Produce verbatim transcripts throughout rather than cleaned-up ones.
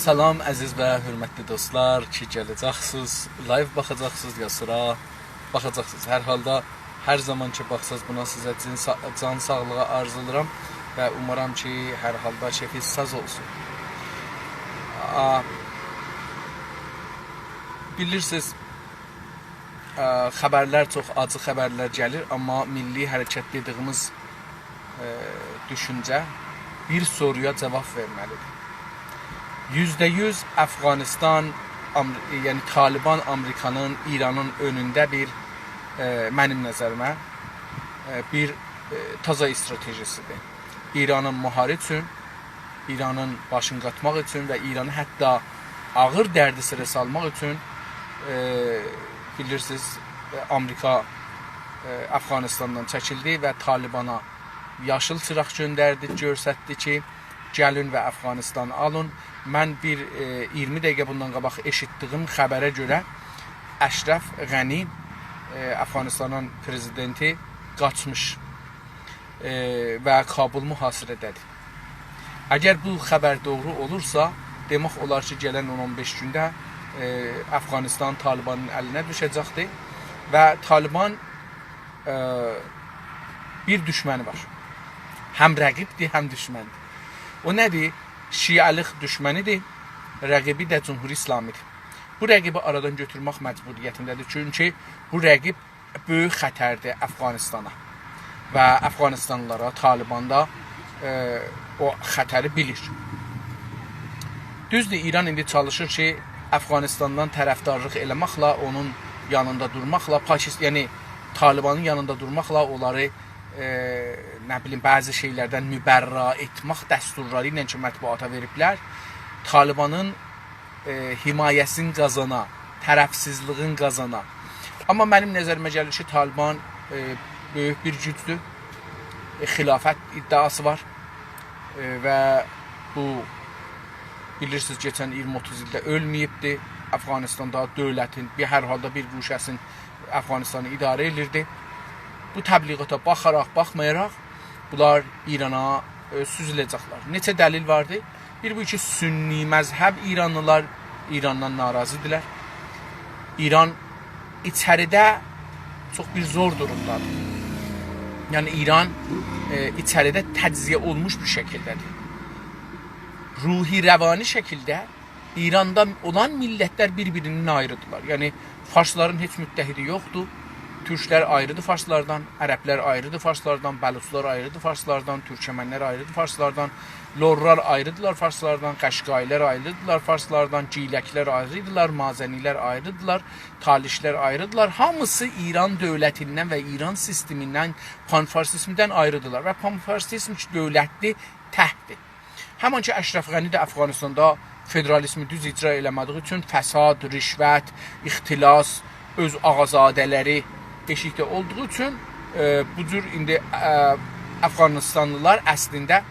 سلام، عزیز و حؤرمتلی دوستلار کی، گله‌جکسینیز، لایو باخاجاقسینیز، یا سیرا باخاجاقسینیز. هر حالدا، هر زامان کی باخساز بونا، سیزه جین سا-، جان ساغلیغی آرزولاییرام و اومارام کی، هر حالدا کئفینیز ساز اولسون. آ، بیلیرسینیز، آ، خبرلر، چوخ آجی خبرلر گلیر، آمما میللی حرکت دئدیگیمیز، آ، دوشونجه بیر سورویا جاواب وئرمه‌لیدیر. یوزده یوز افغانستان، آمر-، یعنی طالبان آمریکانین، ایرانین اؤنونده بیر، آ، منیم نظریمه، آ، بیر، آ، تازا استراتژی‌سیدیر. ایرانین مهاری اوچون، ایرانین باشینی قاتماق اوچون و ایرانی حتی آغیر دردسره سالماق اوچون، ائ، بیلیرسینیز، ائ، آمریکا، ائ، افغانستاندان چکیلدی و طالبانا یاشیل چیراق گؤندردی، گؤرستدی کی، گلین و افغانستانی آلین. من بیر، ائ، اییرمی دقیقه بوندان قاباق ائشیتدیگیم خبره گؤره اشرف غنی، ائ، افغانستانین پرزیدنتی قاچمیش، ائ، و کابل محاصره‌ده‌دیر. اگر بو خبر دوغرو اولورسا، دئمک اولار کی، گلن اون اون بئش گونده، ائ، افغانستان طالبانین الینه دوشه‌جکدیر و طالبان، ائ، بیر دوشمنی وار. هم رقیبدیر، هم دوشمندیر. او نه‌دیر؟ شیعه‌لیک دوشمنیدیر، رقیبی ده جمهوری اسلامی‌دیر. بو رقیبی آرادان گؤتورمک مجبوریتینده‌دیر. چونکی بو رقیب بؤیوک خطردیر افغانستانا و افغانستانلیلارا. طالبان دا، ائ، او خطری بیلیر. دوزدور، ایران ایندی چالیشیر کی، افغانستاندان طرفدارلیق ائله‌مکله، اونون یانیندا دورماقلا، پاکست-، یعنی طالبانین یانیندا دورماقلا اونلاری، ائ، نه بیلیم، بعضی شئیلردن مبرا ائتمک دستورلاری ایله کی، مطبوعاتا وئریبلر، طالبانین، ائ، حمایه‌سینی قازانا، طرفسیزلیگین قازانا. آمما منیم نظریمه گلیر کی، طالبان، ائ، بؤیوک بیر گوجدور. ائ، خلافت ادعاسی وار. ائ، و بو، بیلیرسینیز، کئچن اییرمی اوتوز ایلده اؤلمه‌ییبدی. افغانستاندا دؤولتین بیر، هر حالدا بیر گوشه‌سینی افغانستانی اداره ائدیردی. بو تبلیغاتا باخاراق، باخمایاراق، بونلار ایرانا، ائ، سوزوله‌جکلر. نئچه دلیل واردی. بیر بو کی، سنی مذهب ایرانلیلار ایراندان ناراضی‌دیرلر. ایران ایچریده چوخ بیر زور دورومدادیر. یعنی ایران، ائ، ایچریده تجزیه اولموش بیر شکیلده‌دیر. روحی، روانی شکیلده ایراندا اولان میللتلر بیر-بیریندن آیریدیرلار. یعنی فارسلارین هئچ متحدی یوخدور. تورکلر آیریدیر فارسلاردان، عربلر آیریدیر فارسلاردان، بلوچلار آیریدیر فارسلاردان، تورکمنلر آیریدیر فارسلاردان، لورلار آیریدیرلار فارسلاردان، قشقایی‌لر آیریدیرلار فارسلاردان، گیلکلر آیریدیرلار، مازنی‌لر آیریدیرلار، تالیشلر آیریدیرلار. هامیسی ایران دؤولتیندن و ایران سیستمیندن، پان‌فارسیزمدن آیریدیرلار و پان‌فارسیزم دؤولتی تکدیر. همان کی، اشرف غنی ده افغانستاندا فدرالیزمی دوز اجرا ائله‌مه‌دیگی اوچون فساد، رشوت، اختلاس، اؤز آقازاده‌لری ائشیکده اولدوغو اوچون، ائ، بو جور ایندی، ائ، افغانستانلیلار اصلینده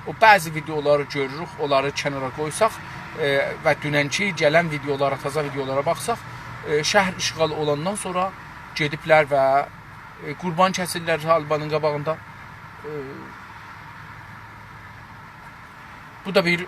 او بعضی ویدئولاری گؤروروک، اونلاری کنارا قویساق، ائ، و دوننکی گلن ویدئولارا، تازا ویدئولارا باخساق، ائ، شهر اشغال اولاندان سونرا گئدیبلر و، ائ، قوربان کسیرلر طالبانین قاباغیندا. ائ، بو دا بیر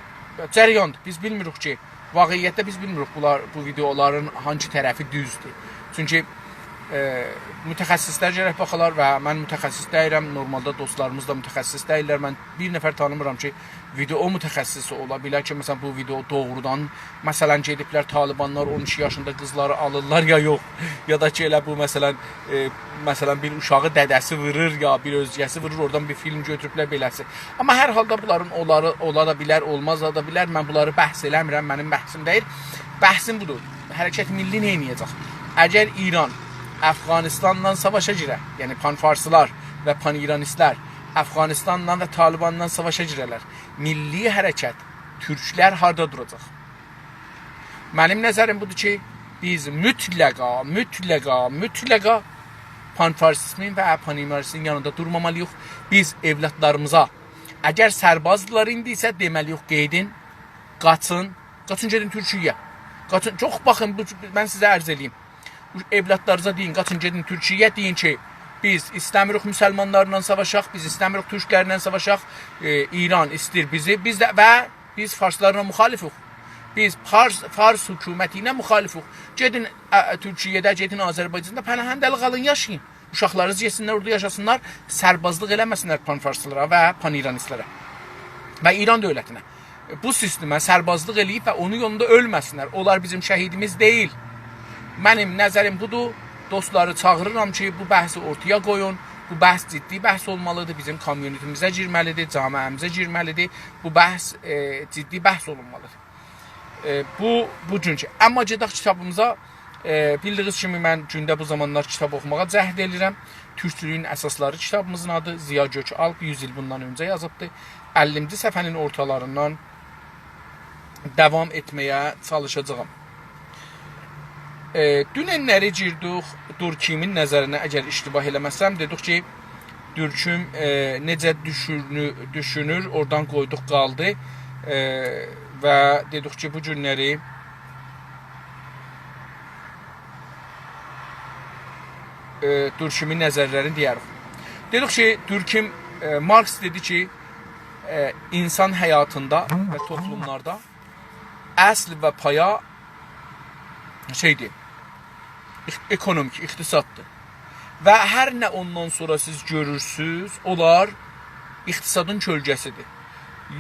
جریاندیر. بیز بیلمیریک کی، واقعیتده بیز بیلمیریک بونلار، بو ویدئولارین هانسی طرفی دوزدور. چونکی، ائ، متخصصلر گرک باخالار و من متخصص دئییلم، نورمالدا دوستلاریمیز دا متخصص دئییللر. من بیر نفر تانیمیرام کی، ویدئو متخصصی اولا بیلر کی، مثلا، بو ویدئو دوغرودان، مثلا، گئدیبلر طالبانلار اون ایکی یاشیندا قیزلاری آلیرلار یا یوخ، یا دا کی، ائله بو، مثلا، ائ، مثلا، بیر اوشاغی دده‌سی وورور، یا بیر اؤزگه‌سی وورور، اورادان بیر فیلم گؤتوروبلر بئله‌سی. آمما هر حالدا بونلارین اولاری، اولا دا بیلر، اولماز دا بیلر. من بونلاری بحث ائله‌میرم، منیم بحثیم دئییل. بحثیم بودور. حرکت میللی نه ائده‌جک؟ اگر ایران افغانستانلا ساواشا گیره، یعنی پان‌فارسلار و پان‌ایرانیستلر افغانستانلا و طالبانلا ساواشا گیره‌لر، میللی حرکت، تورکلر هاردا دوراجاق؟ منیم نظریم بودور کی، بیز مطلقا، مطلقا، مطلقا پان‌فارسیزمین و پان‌ایرانیزمین یانیندا دورمامالی‌ییق. بیز اولادلاریمیزا، اگر سربازدیلار ایندی ایسه، دئمه‌لی‌ییک، گئدین، قاچین، قاچین گئدین تورکیه‌یه. قاچین، چوخ باخین، بو، من سیزه عرض ائله‌ییم. اولادلارینیزا دئیین، قاچین گئدین تورکیه‌یه، دئیین کی، بیز ایسته‌میریک مسلمانلارلا ساواشاق، بیز ایسته‌میریک تورکلرله ساواشاق، ائ، ایران ایسته‌ییر بیزی، بیز ده، و بیز فارسلارلا مخالفوق. بیز فارس، فارس حکومتی ایله مخالفوق. گئدین، ا، ا، تورکیه‌ده، گئدین آذربایجاندا پناهنده‌لیک آلین، یاشایین. اوشاقلارینیز گئتسینلر، اورادا یاشاسینلار، سربازلیق ائله‌مه‌سینلر پان‌فارسلارا و پان‌ایرانیستلره و ایران دؤولتینه. بو سیستمه سربازلیق ائله‌ییب و اونون یولوندا اؤلمه‌سینلر. اونلار بیزیم شهیدیمیز دئییل. منیم نظریم بودور. دوستلاری چاغیریرام کی، بو بحثی اورتایا قویون. بو بحث جدی بحث اولمالیدیر. بیزیم کامیونیتیمیزه گیرمه‌لیدیر، جامعه‌میزه گیرمه‌لیدیر. بو بحث، ائ، جدی بحث اولونمالیدیر. ائ، بو، بوگونکو. آمما گئدک کیتابیمیزا. ائ، بیلدیگینیز کیمی، من گونده بو زامانلار کیتاب اوخوماغا جهد ائله‌ییرم. تورکچولویون اساسلاری کیتابیمیزین آدی، ضیا گؤک‌آلپ، یوز ایل بوندان اؤنجه یازیبدی. اللینجی صفحه‌نین اورتالاریندان داوام ائتمه‌یه چالیشاجاغام. ائ، دوننلری گیردیک دورکیمین نظرینه، اگر اشتباه ائله‌مه‌سم، دئدیک کی، دورکیم، ائ، نئجه دوشونو-، دوشونور، اورادان قویدوق، قالدی. ائ، و دئدیک کی، بو گونلری، ائ، دورکیمین نظرلرینی دئیه‌ریک. دئدیک کی، دورکیم، ائ، مارکس دئدی کی، ائ، اینسان حیاتیندا و توپلوملاردا اصل و پایه شئیدیر، اق-، اکونومیک، اقتصاددیر. و هر نه اوندان سونرا سیز گؤرورسوز، اونلار اقتصادین کؤلگه‌سیدیر.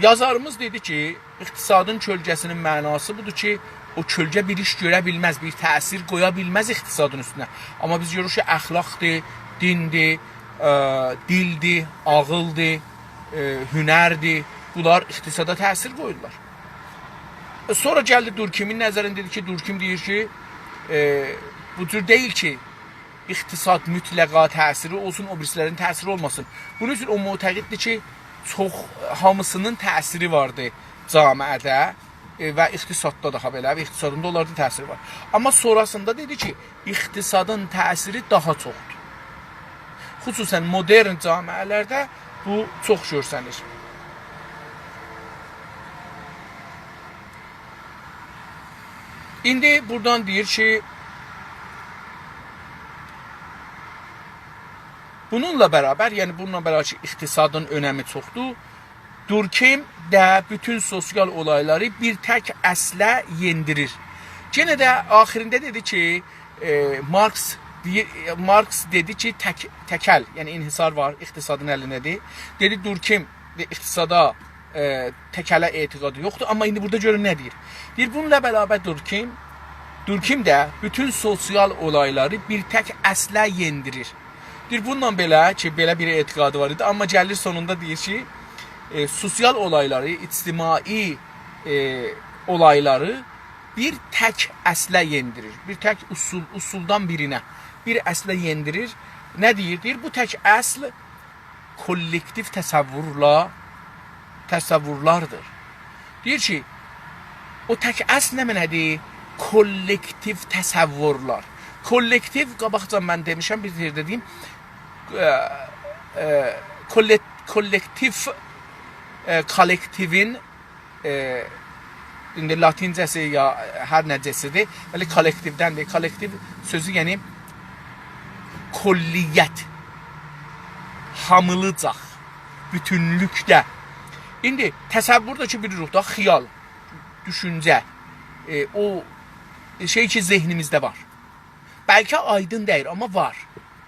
یازاریمیز دئدی کی، اقتصادین کؤلگه‌سینین معناسی بودور کی، او کؤلگه بیر ایش گؤره بیلمز، بیر تأثیر قویا بیلمز اقتصادین اوستونه. آمما بیز گؤروروک کی، اخلاقدیر، دیندیر، ائ، دیلدیر، عاغیلدیر، ائ، هنردیر. بونلار اقتصادا تأثیر قویورلار. ائ، سونرا گلدی دورکیمین نظرینه، دئدی کی، دورکیم دئییر کی، ائ، بو جور دئییل کی، اقتصاد مطلقا تأثیری اولسون، او بیریسی‌لرین تأثیری اولماسین. بونون اوچون او معتقددیر کی، چوخ، هامیسینین تأثیری واردی جامعه‌ده، ائ، و اقتصاددا دا، هابئله، و اقتصادین دا اونلاردا تأثیری وار. آمما سونراسیندا دئدی کی، اقتصادین تأثیری داها چوخدور. خصوصاً مدرن جامعه‌لرده بو چوخ گؤرسنیر. ایندی بورادان دئییر کی، بونونلا برابر، یعنی بونونلا برابر کی، اقتصادین اؤنمی چوخدور، دورکیم ده بوتون سوسیال اولایلاری بیر تک اصله یئندیریر. یئنه ده آخیرینده دئدی کی، ائ، مارکس دئییر، مارکس دئدی کی، تک-، تکل، یعنی انحصار وار، اقتصادین الینده‌دیر. دئدی، دورکیم ده اقتصادا، ائ، تکله اعتقادی یوخدور. آمما ایندی بورادا گؤرون نه دئییر. دئییر، بونونلا برابر دورکیم، دورکیم ده بوتون سوسیال اولایلاری بیر تک اصله یئندیریر. دئییر، بونونلا بئله کی، بئله بیر اعتقادی وار ایدی، آمما گلیر سونوندا دئییر کی، ائ، سوسیال اولایلاری، اجتماعی، ائ، اولایلاری بیر تک اصله یئندیریر. بیر تک اصول، اصولدان بیرینه، بیر اصله یئندیریر. نه دئییر؟ دئییر، بو تک اصل کوللکتیو تصورلا، تصورلاردیر. دئییر کی، او تک اصل نمنه‌دیر؟ کوللکتیو تصورلار. کوللکتیو، قاباقجا من دئمیشم، بیر یئرده دئییم، ائ، ائ، کوللک-، کوللکتیو، ائ، کوللکتیوین، ائ، ایندی لاتینجه‌سی یا هر نئجه‌سیدیر، بلی، کوللکتیودندیر. کوللکتیو سؤزو، یعنی کلیت، هامیلیجاق، بوتونلوکده. ایندی تصور ده کی، بیلیریک دا، خیال، دوشونجه، ائ، او شئی کی، ذهنیمیزده وار. بلکه آیدین دئییل، آمما وار.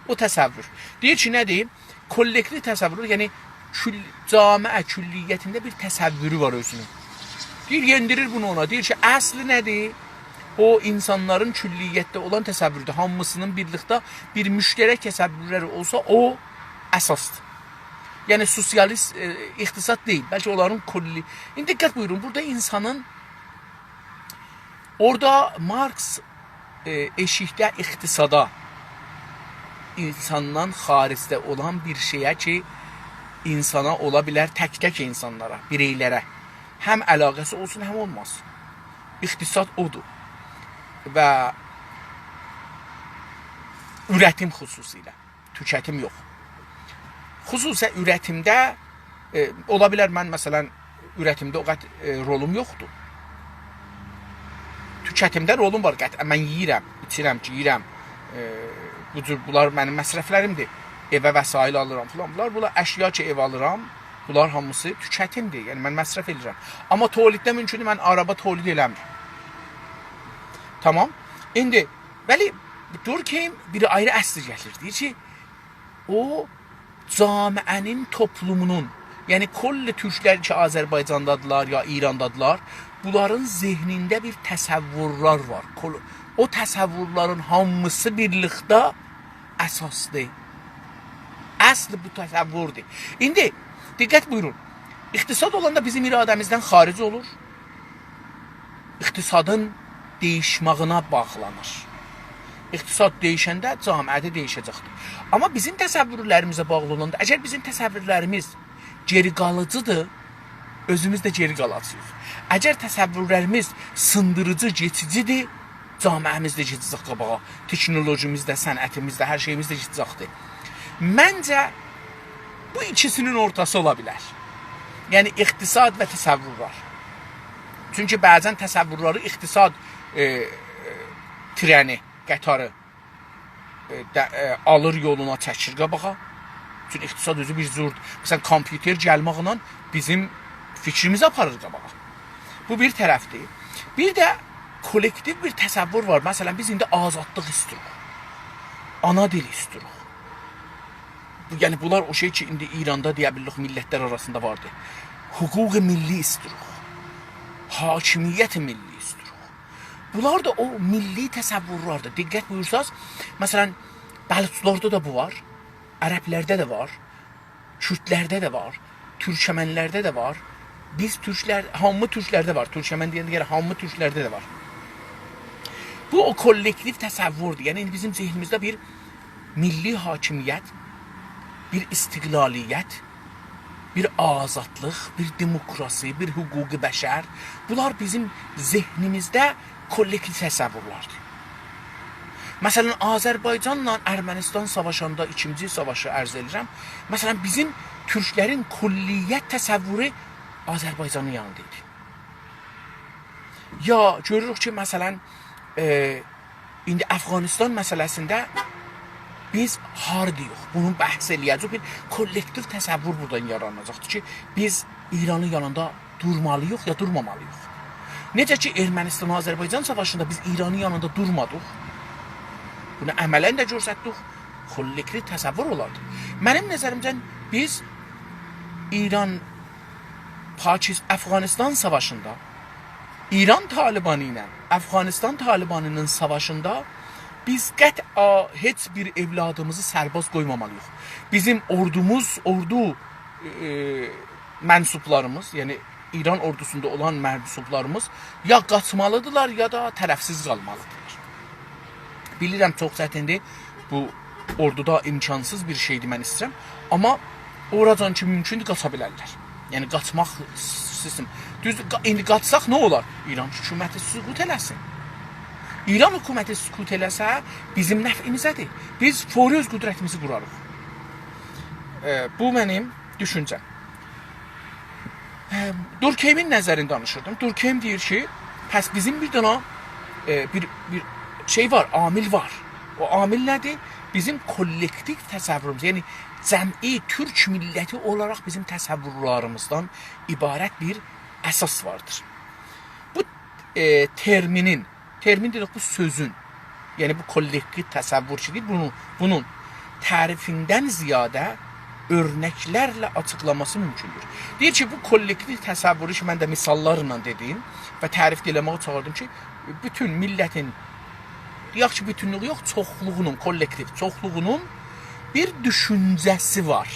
او تصور. دئییر کی، نه‌دیر؟ کوللکتیو تصور، یعنی کل-، جامعه کلیتینده بیر تصورو وار اؤزونون. دئییر، یئندیریر بونو اونا. دئییر کی، اصلی نه‌دیر؟ او، اینسانلارین کلیتده اولان تصووردور. هامیسینین بیرلیکده بیر مشترک تصوورلری اولسا، او اساسدیر. یعنی، سوسیالیست، ائ، اقتصاد دئییل، بلکه اونلارین کلی-، ایندی دقت بویورون، بورادا اینسانین، اورادا مارکس، ائ، ائشیکده اقتصادا، اینساندان خارجده اولان بیر شئیه کی، اینسانا اولا بیلر، تک-تک اینسانلارا، بیرئیلره هم علاقه‌سی اولسون، هم اولماسین. اقتصاد اودور. و اورتیم خصوصیله، توکتیم یوخ. خصوصاً اورتیمده، ائ، اولا بیلر من، مثلاً، اورتیمده او قدر، ائ، رولوم یوخدور. توکتیمده رولوم وار، قطعاً من یئییرم، ایچیرم، گئییرم، ائ، بو جور، بونلار منیم مصرفلریمدیر. ائوه وسایل آلیرام فلان. بونلار، بونلار اشیا کی، ائو آلیرام، بونلار هامیسی توکتیمدیر. یعنی، من مصرف ائدیرم. آمما تولیدده مومکوندور، من آرابا تولید ائله‌میرم. تامام. ایندی، بلی، دورکهایم بیر آیری اصلی گتیریر. دئییر کی، او جامعه‌نین، توپلومونون، یعنی کل تورکلر کی، آذربایجاندادیلار یا ایراندادیلار، بونلارین ذهنینده بیر تصورلر وار. کل-، او تصورلرین هامیسی بیرلیکده اساسدیر. اصل بو تصوردور. ایندی دقت بویورون. اقتصاد اولاندا بیزیم اراده‌میزدن خارج اولور. اقتصادین دییشمه‌یینه باغلانیر. اقتصاد دییشنده جامعه ده دییشه‌جکدیر. آمما بیزیم تصورلریمیزه باغلی اولاندا، اگر بیزیم تصورلریمیز گئری قالیجیدیر، اؤزوموز ده گئری قالاجاغیق. اگر تصورلریمیز سیندیریجی، کئچیجیدیر، جامعه‌میز ده گئده‌جک قاباغا. تکنولوژیمیز ده، صنعتیمیز ده، هر شئییمیز ده گئده‌جکدیر. منجه، بو ایکیسینین اورتاسی اولا بیلر. یعنی، اقتصاد و تصورلر. چونکی بعضا تصورلری اقتصاد، ائ، ائ، ترنی، قطاری، ائ، ده-، ائ، آلیر یولونا، چکیر قاباغا. چونکی اقتصاد اؤزو بیر جور، مثلا، کامپیوتر گلمکله بیزیم فیکریمیزی آپاریر قاباغا. بو بیر طرفدیر. بیر ده کولکتیو بیر تصور وار. مثلا، بیز ایندی آزادلیق ایسته‌ییریک. آنا دیلی ایسته‌ییریک. بو، یعنی، بونلار او شئی کی، ایندی ایراندا، دئیه بیلیریک، میللتلر آراسیندا واردی. حقوق ملی ایسته‌ییریک. حاکمیت ملی ایسته‌ییریک. بونلار دا او میللی تصورلردیر. دقت بویورساز، مثلا، بلوچلاردا دا بو وار، عربلرده ده وار، کوردلرده ده وار، تورکمنلرده ده وار. بیز تورکلر، هامی تورکلرده وار. تورکمن دئینده گرک هامی تورکلرده ده وار. بو او کولکتیو تصوردور. یعنی ایندی بیزیم ذهنیمیزده بیر میللی حاکمیت، بیر استقلالیت، بیر آزادلیق، بیر دموکراسی، بیر حقوق بشر. بونلار بیزیم ذهنیمیزده کولکتیو تصورلردیر. مثلا، آذربایجانلا ارمنستان ساواشاندا، ایکینجی ساواشی عرض ائدیرم، مثلا، بیزیم تورکلرین کلیت تصورو آذربایجانین یانیندا ایدی. یا گؤروروک کی، مثلا، ائ، ایندی افغانستان مسئله‌سینده بیز هاردایق، بونو بحث ائله‌یه‌جه‌ییک. بیر کولکتیو تصور بورادان یاراناجاقدیر کی، بیز ایرانین یانیندا دورمالی‌ییق یا دورمامالی‌ییق. نئجه کی، ارمنستان-آذربایجان ساواشیندا بیز ایرانین یانیندا دورمادیق، بونو عملا ده گؤستردیک، کولکتیو تصور اولاردی. منیم نظریمجه بیز ایران، پاکیس-، افغانستان ساواشیندا، ایران طالبانی ایله افغانستان طالبانی‌نین ساواشیندا بیز قطعا هئچ بیر اولادیمیزی سرباز قویمامالی‌ییق. بیزیم اوردوموز، اوردو، ائ، منسوبلاریمیز، یعنی ایران اوردوسوندا اولان منسوبلاریمیز یا قاچمالیدیرلار، یا دا طرفسیز قالمالیدیرلار. بیلیرم، چوخ چتیندیر. بو اوردودا امکانسیز بیر شئیدیر، من ایسته‌ییرم. آمما اوراجان کی مومکوندور، قاچا بیلرلر. یعنی قاچماق سیستم. دوز، قا-، ایندی قاچساق نه اولار؟ ایران حکومتی سقوط ائله‌سین. ایران حکومتی سقوط ائله‌سه، بیزیم نفعیمیزه‌دیر. بیز فوری اؤز قدرتیمیزی قوراریق. ائ، بو منیم دوشونجه‌م. ائ، دورکهایمین نظرینی دانیشیردیم. دورکهایم دئییر کی، پس بیزیم بیر دنه، ائ، بیر، بیر شئی وار، عامل وار. او عامل نه‌دیر؟ بیزیم کولکتیو تصوروموز، یعنی جمعی تورک میللتی اولاراق بیزیم تصورلریمیزدن عبارت بیر اساس واردیر. بو، ائ، ترمینین، ترمین دئدیک، بو سؤزون، یعنی بو کولکتیو تصور کی، دئییر، بونون، بونون تعریفیندن زیاده اؤرنکلرله آچیقلاماسی مومکوندور. دئییر کی، بو کولکتیو تصوورو کی، من ده مثاللارلا دئدیم و تعریف ائله‌مه‌یه چالیشدیم کی، بوتون میللتین، دئیک کی، بوتونلویو یوخ، چوخلوغونون، کولکتیو چوخلوغونون بیر دوشونجه‌سی وار.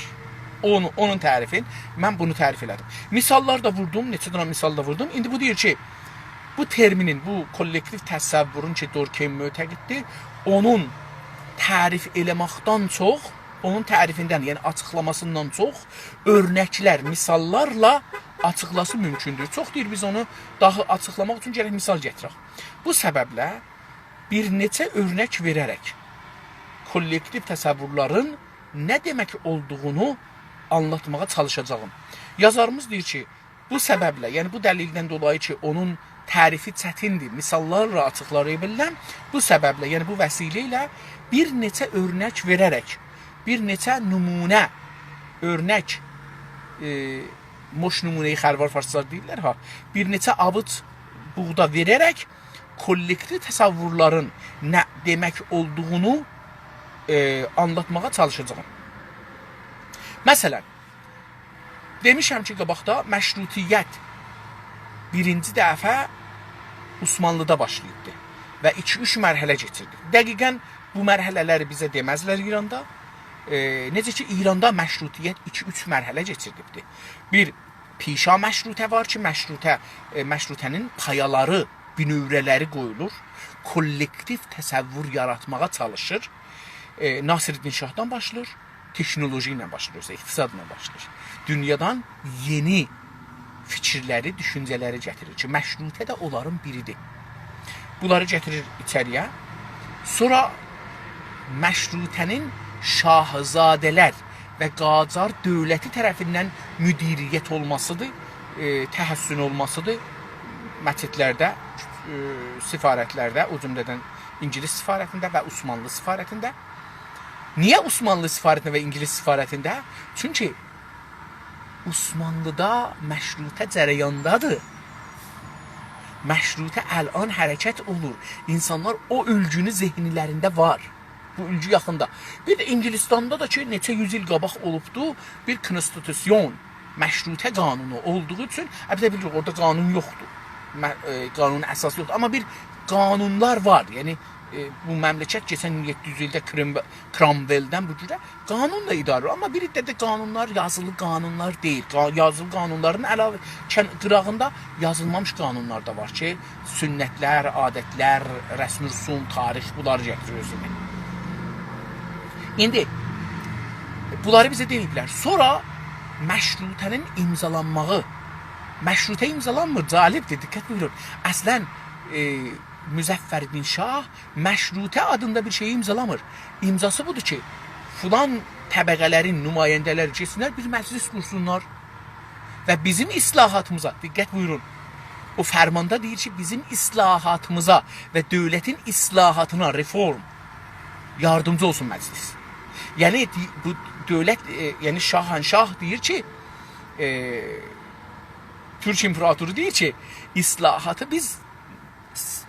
اونو، اونون تعریفین، من بونو تعریف ائله‌دیم. مثاللار دا ووردوم، نئچه دنه مثال دا ووردوم. ایندی بو دئییر کی، بو ترمینین، بو کولکتیو تصورون کی، دورکهایم معتقددیر، اونون تعریف ائله‌مکدن چوخ، اونون تعریفیندن، یعنی آچیقلاماسیندان چوخ اؤرنکلر، مثاللارلا آچیقلاسی مومکوندور. چوخ دئییر، بیز اونو داها آچیقلاماق اوچون گرک مثال گتیرک. بو سببله بیر نئچه اؤرنک وئره‌رک کولکتیو تصورلرین نه دئمک اولدوغونو آنلاتماغا چالیشاجاغام. یازاریمیز دئییر کی، بو سببله، یعنی بو دلیلدن دولایی کی، اونون تعریفی چتیندیر، مثاللارلا آچیقلایا بیلرم. بو سببله، یعنی بو وسیله ایله بیر نئچه اؤرنک وئره‌رک، بیر نئچه نمونه، اؤرنک، ائ، موش نمونه‌ی خروار فارسلار دئییرلر ها، بیر نئچه آووج بوغدا وئره‌رک کولکتیو تصورلرین نه دئمک اولدوغونو، ائ، آنلاتماغا چالیشاجاغام. مثلا، دئمیشم کی، قاباقدا مشروطیت بیرینجی دفعه عثمانلی‌دا باشلاییبدی و ایکی-اوچ مرحله کئچیردی. دقیقا بو مرحله‌لری بیزه دئمزلر ایراندا. ائ، نئجه کی، ایراندا مشروطیت ایکی-اوچ مرحله کئچیردیبدی. بیر پیشا مشروطه وار کی، مشروطه، ائ، مشروطه‌نین پایالاری، بینؤوره‌لری قویولور. کولکتیو تصور یاراتماغا چالیشیر. ائ، ناصرالدین شاهدان باشلاییر، تکنولوژی ایله باشلاییر، اقتصادلا باشلاییر. دونیادان یئنی فیکیرلری، دوشونجه‌لری گتیریر کی، مشروطه ده اونلارین بیریدیر. بونلاری گتیریر ایچری‌یه. سونرا مشروطه‌نین شاهزاده‌لر و قاجار دؤولتی طرفیندن مدیریت اولماسیدیر، ائ، تحصن اولماسیدیر مسجدلرده، ائ، سفارتلرده، او جمله‌دن اینگیلیس سفارتینده و عثمانلی سفارتینده. نییه عثمانلی سفارتینده و اینگیلیس سفارتینده؟ چونکی عثمانلی‌دا مشروطه جریاندادیر. مشروطه الان حرکت اولور. اینسانلار او اولگونو ذهنلرینده وار. بو اولگو یاخیندا. بیر ده اینگیلیستاندا دا کی، نئچه یوز ایل قاباق اولوبدو، بیر کنستیتوسیون، مشروطه قانونو اولدوغو اوچون، البته بیلیریک، اورادا قانون یوخدور. م-، ائ، قانون اساسی یوخدور. آمما بیر قانونلار وار. یعنی، ائ، بو مملکت کئچن یئددی یوز ایلده کرم-، کرامولدن بو جوره قانونلا اداره اولونور. آمما بیر عده‌ده قانونلار یازیلی قانونلار دئییل. قا-، یازیلی قانونلارین علاوه، کن-، قیراغیندا یازیلمامیش قانونلار دا وار کی، سنتلر، عادتلر، رسم رسوم، تاریخ، بونلاری گتیریر اؤزونه. ایندی بونلاری بیزه دئییبلر. سونرا مشروطه‌نین امضالانماغی. مشروطه امضالانمیر، جالبدیر، دقت بویورون. اصلا، ائ، مظفرالدین شاه مشروطه آدیندا بیر شئیی امضالامیر. امضاسی بودور کی، فلان طبقه‌لرین نماینده‌لری گئتسینلر، بیر مجلس قورسونلار و بیزیم اصلاحاتیمیزا، دقت بویورون، او فرماندا دئییر کی، بیزیم اصلاحاتیمیزا و دؤولتین اصلاحاتینا، رفورم، یاردیمجی اولسون مجلس. یعنی، دی-، بو دؤولت، ائ، یعنی شاهنشاه دئییر کی، ائ، تورک امپراتورو دئییر کی، اصلاحاتی بیز،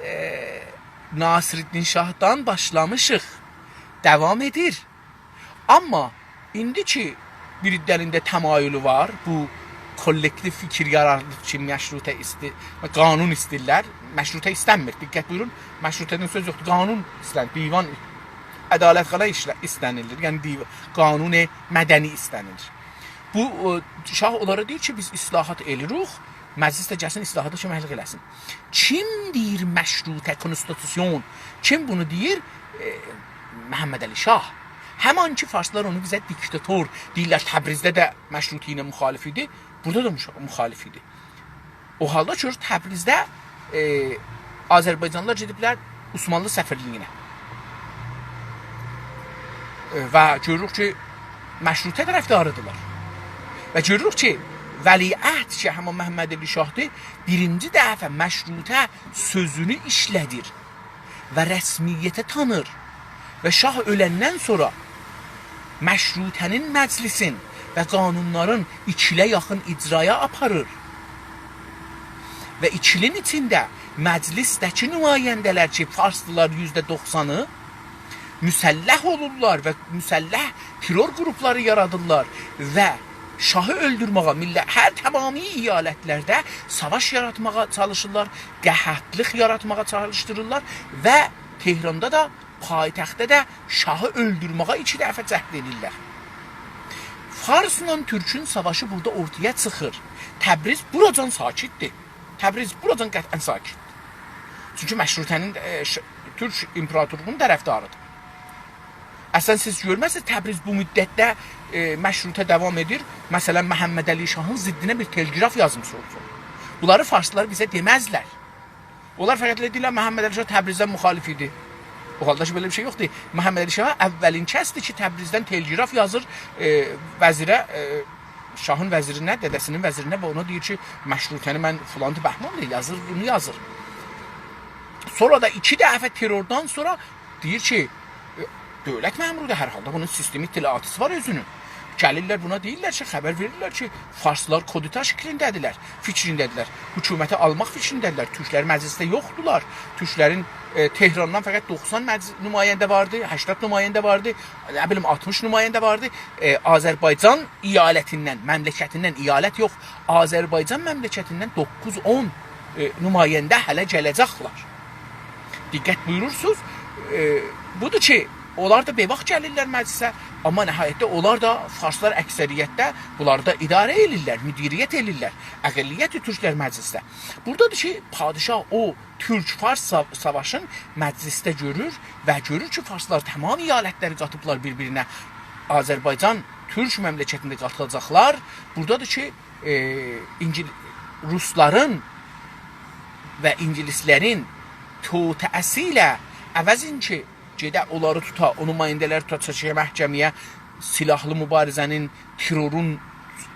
ائ، ناصرالدین شاهدان باشلامیشیق، داوام ائدیر. آمما ایندی کی، بیر عده‌نین ده تمایلو وار، بو کولکتیو فیکیر یارادیب کی، مشروطه ایستی-، قانون ایسته‌ییرلر. مشروطه ایستنمیر، دقت بویورون. مشروطه‌دن سؤز یوخدور، قانون ایسته‌نیر، دیوان، عدالتخانا ایشله-، ایسته‌نیلیر. یعنی، دیو-، قانون مدنی ایسته‌نیر. بو، ائ، شاه اونلارا دئییر کی، بیز اصلاحات ائله‌ییریک، مجلس ده گلسین، اصلاحاتا کؤمکلیک ائله‌سین. کیم دئییر مشروطه، کنستیتوسیون؟ کیم بونو دئییر؟ ائ، محمدعلی شاه. همان کی، فارسلار اونو بیزه دیکتاتور دئییرلر. تبریزده ده مشروطه ایله مخالف ایدی، بورادا دا مشا-، مخالف ایدی. او حالدا کی، تبریزده، ائ، آذربایجانلیلار گئدیبلر عثمانلی سفیرلیگینه. ائ، و گؤروروک کی، مشروطه طرفداریدیرلار. و گؤروروک کی، ولیعهد کی، همان محمدعلی شاهدیر، بیرینجی دفعه مشروطه سؤزونو ایشله‌دیر و رسمیته تانیر. و شاه اؤلندن سونرا مشروطه‌نین مجلسین و قانونلارین ایکیله یاخین اجرایا آپاریر. و ایکی ایلین ایچینده مجلسده‌کی نماینده‌لر کی، فارسدیلار یوزده دوخسانی، مسلح اولورلار و مسلح ترور گروپلاری یارادیرلار و شاهی اؤلدورمه‌یه، میلله-، هر تمامی ایالتلرده ساواش یاراتماغا چالیشیرلار، قحطلیق یاراتماغا چالیشدیریرلار و تهراندا دا، پایتختده ده شاهی اؤلدورمه‌یه ایکی دفعه جهد ائدیرلر. فارسلا تورکون ساواشی بورادا اورتایا چیخیر. تبریز بوراجان ساکتدیر. تبریز بوراجان قطعا ساکتدیر. چونکی مشروطه‌نین، ائ، ش-، تورک امپراتورلوغونون طرفداریدیر. اصلا سیز گؤرمزسینیز، تبریز بو مدتده، ائ، مشروطه داوام ائدیر. مثلا، محمدعلی شاهین ضدینه بیر تلگراف یازمیش اولسون. بونلاری فارسلار بیزه دئمزلر. اونلار فقط ائله دئییرلر، محمدعلی شاه تبریزدن مخالف ایدی. او حالدا کی، بئله بیر شئی یوخدور. محمدعلی شاه اولین کسدیر کی، تبریزدن تلگراف یازیر، ائ، وزیره، ائ، شاهین وزیرینه، دده‌سینین وزیرینه و اونا دئییر کی، مشروطه‌نی من فلان بهمان دئییر، یازیر، بونو یازیر. سونرا دا ایکی دفعه تروردان سونرا دئییر کی، ائ، دؤولت مأمورودور هر حالدا، بونون سیستم اطلاعاتیسی وار اؤزونون. گلیرلر بونا دئییرلر کی، خبر وئریرلر کی، فارسلار کودتا فیکرینده‌دیرلر، فیکرینده‌دیرلر. حکومتی آلماق فیکرینده‌دیرلر. تورکلر مجلسده یوخدولار. تورکلرین، ائ، تهراندان فقط دوخسان مجلس، نماینده واردی، هشتاد نماینده واردی، نه بیلیم، آلتمیش نماینده واردی. ائ، آذربایجان ایالتیندن، مملکتیندن، ایالت یوخ، آذربایجان مملکتیندن دوققوز اون، ائ، نماینده هله گله‌جکلر. دقت بویورورسونوز. ائ، بودور کی، اونلار دا بئواخ گلیرلر مجلسه، آمما نهایتده اونلار دا، فارسلار اکثریتده، بونلاری دا اداره ائله‌ییرلر، مدیریت ائله‌ییرلر. اقلیت تورکلر مجلسده. بورادادیر کی، پادشاه او تورک-فارس سا-، ساواشین مجلسده گؤرور و گؤرور کی، فارسلار تمام ایالتلری قاتیبلار بیر-بیرینه. آذربایجان تورک مملکتینده قاتیلاجاقلار. بورادادیر کی، ائ، اینگیل-، روسلارین و اینگیلیسلرین توطئه‌سی ایله عوضین کی، گئده اونلاری توتا، او نماینده‌لری توتا، چکه محکمه‌یه، سلاحلی مبارزه‌نین، ترورون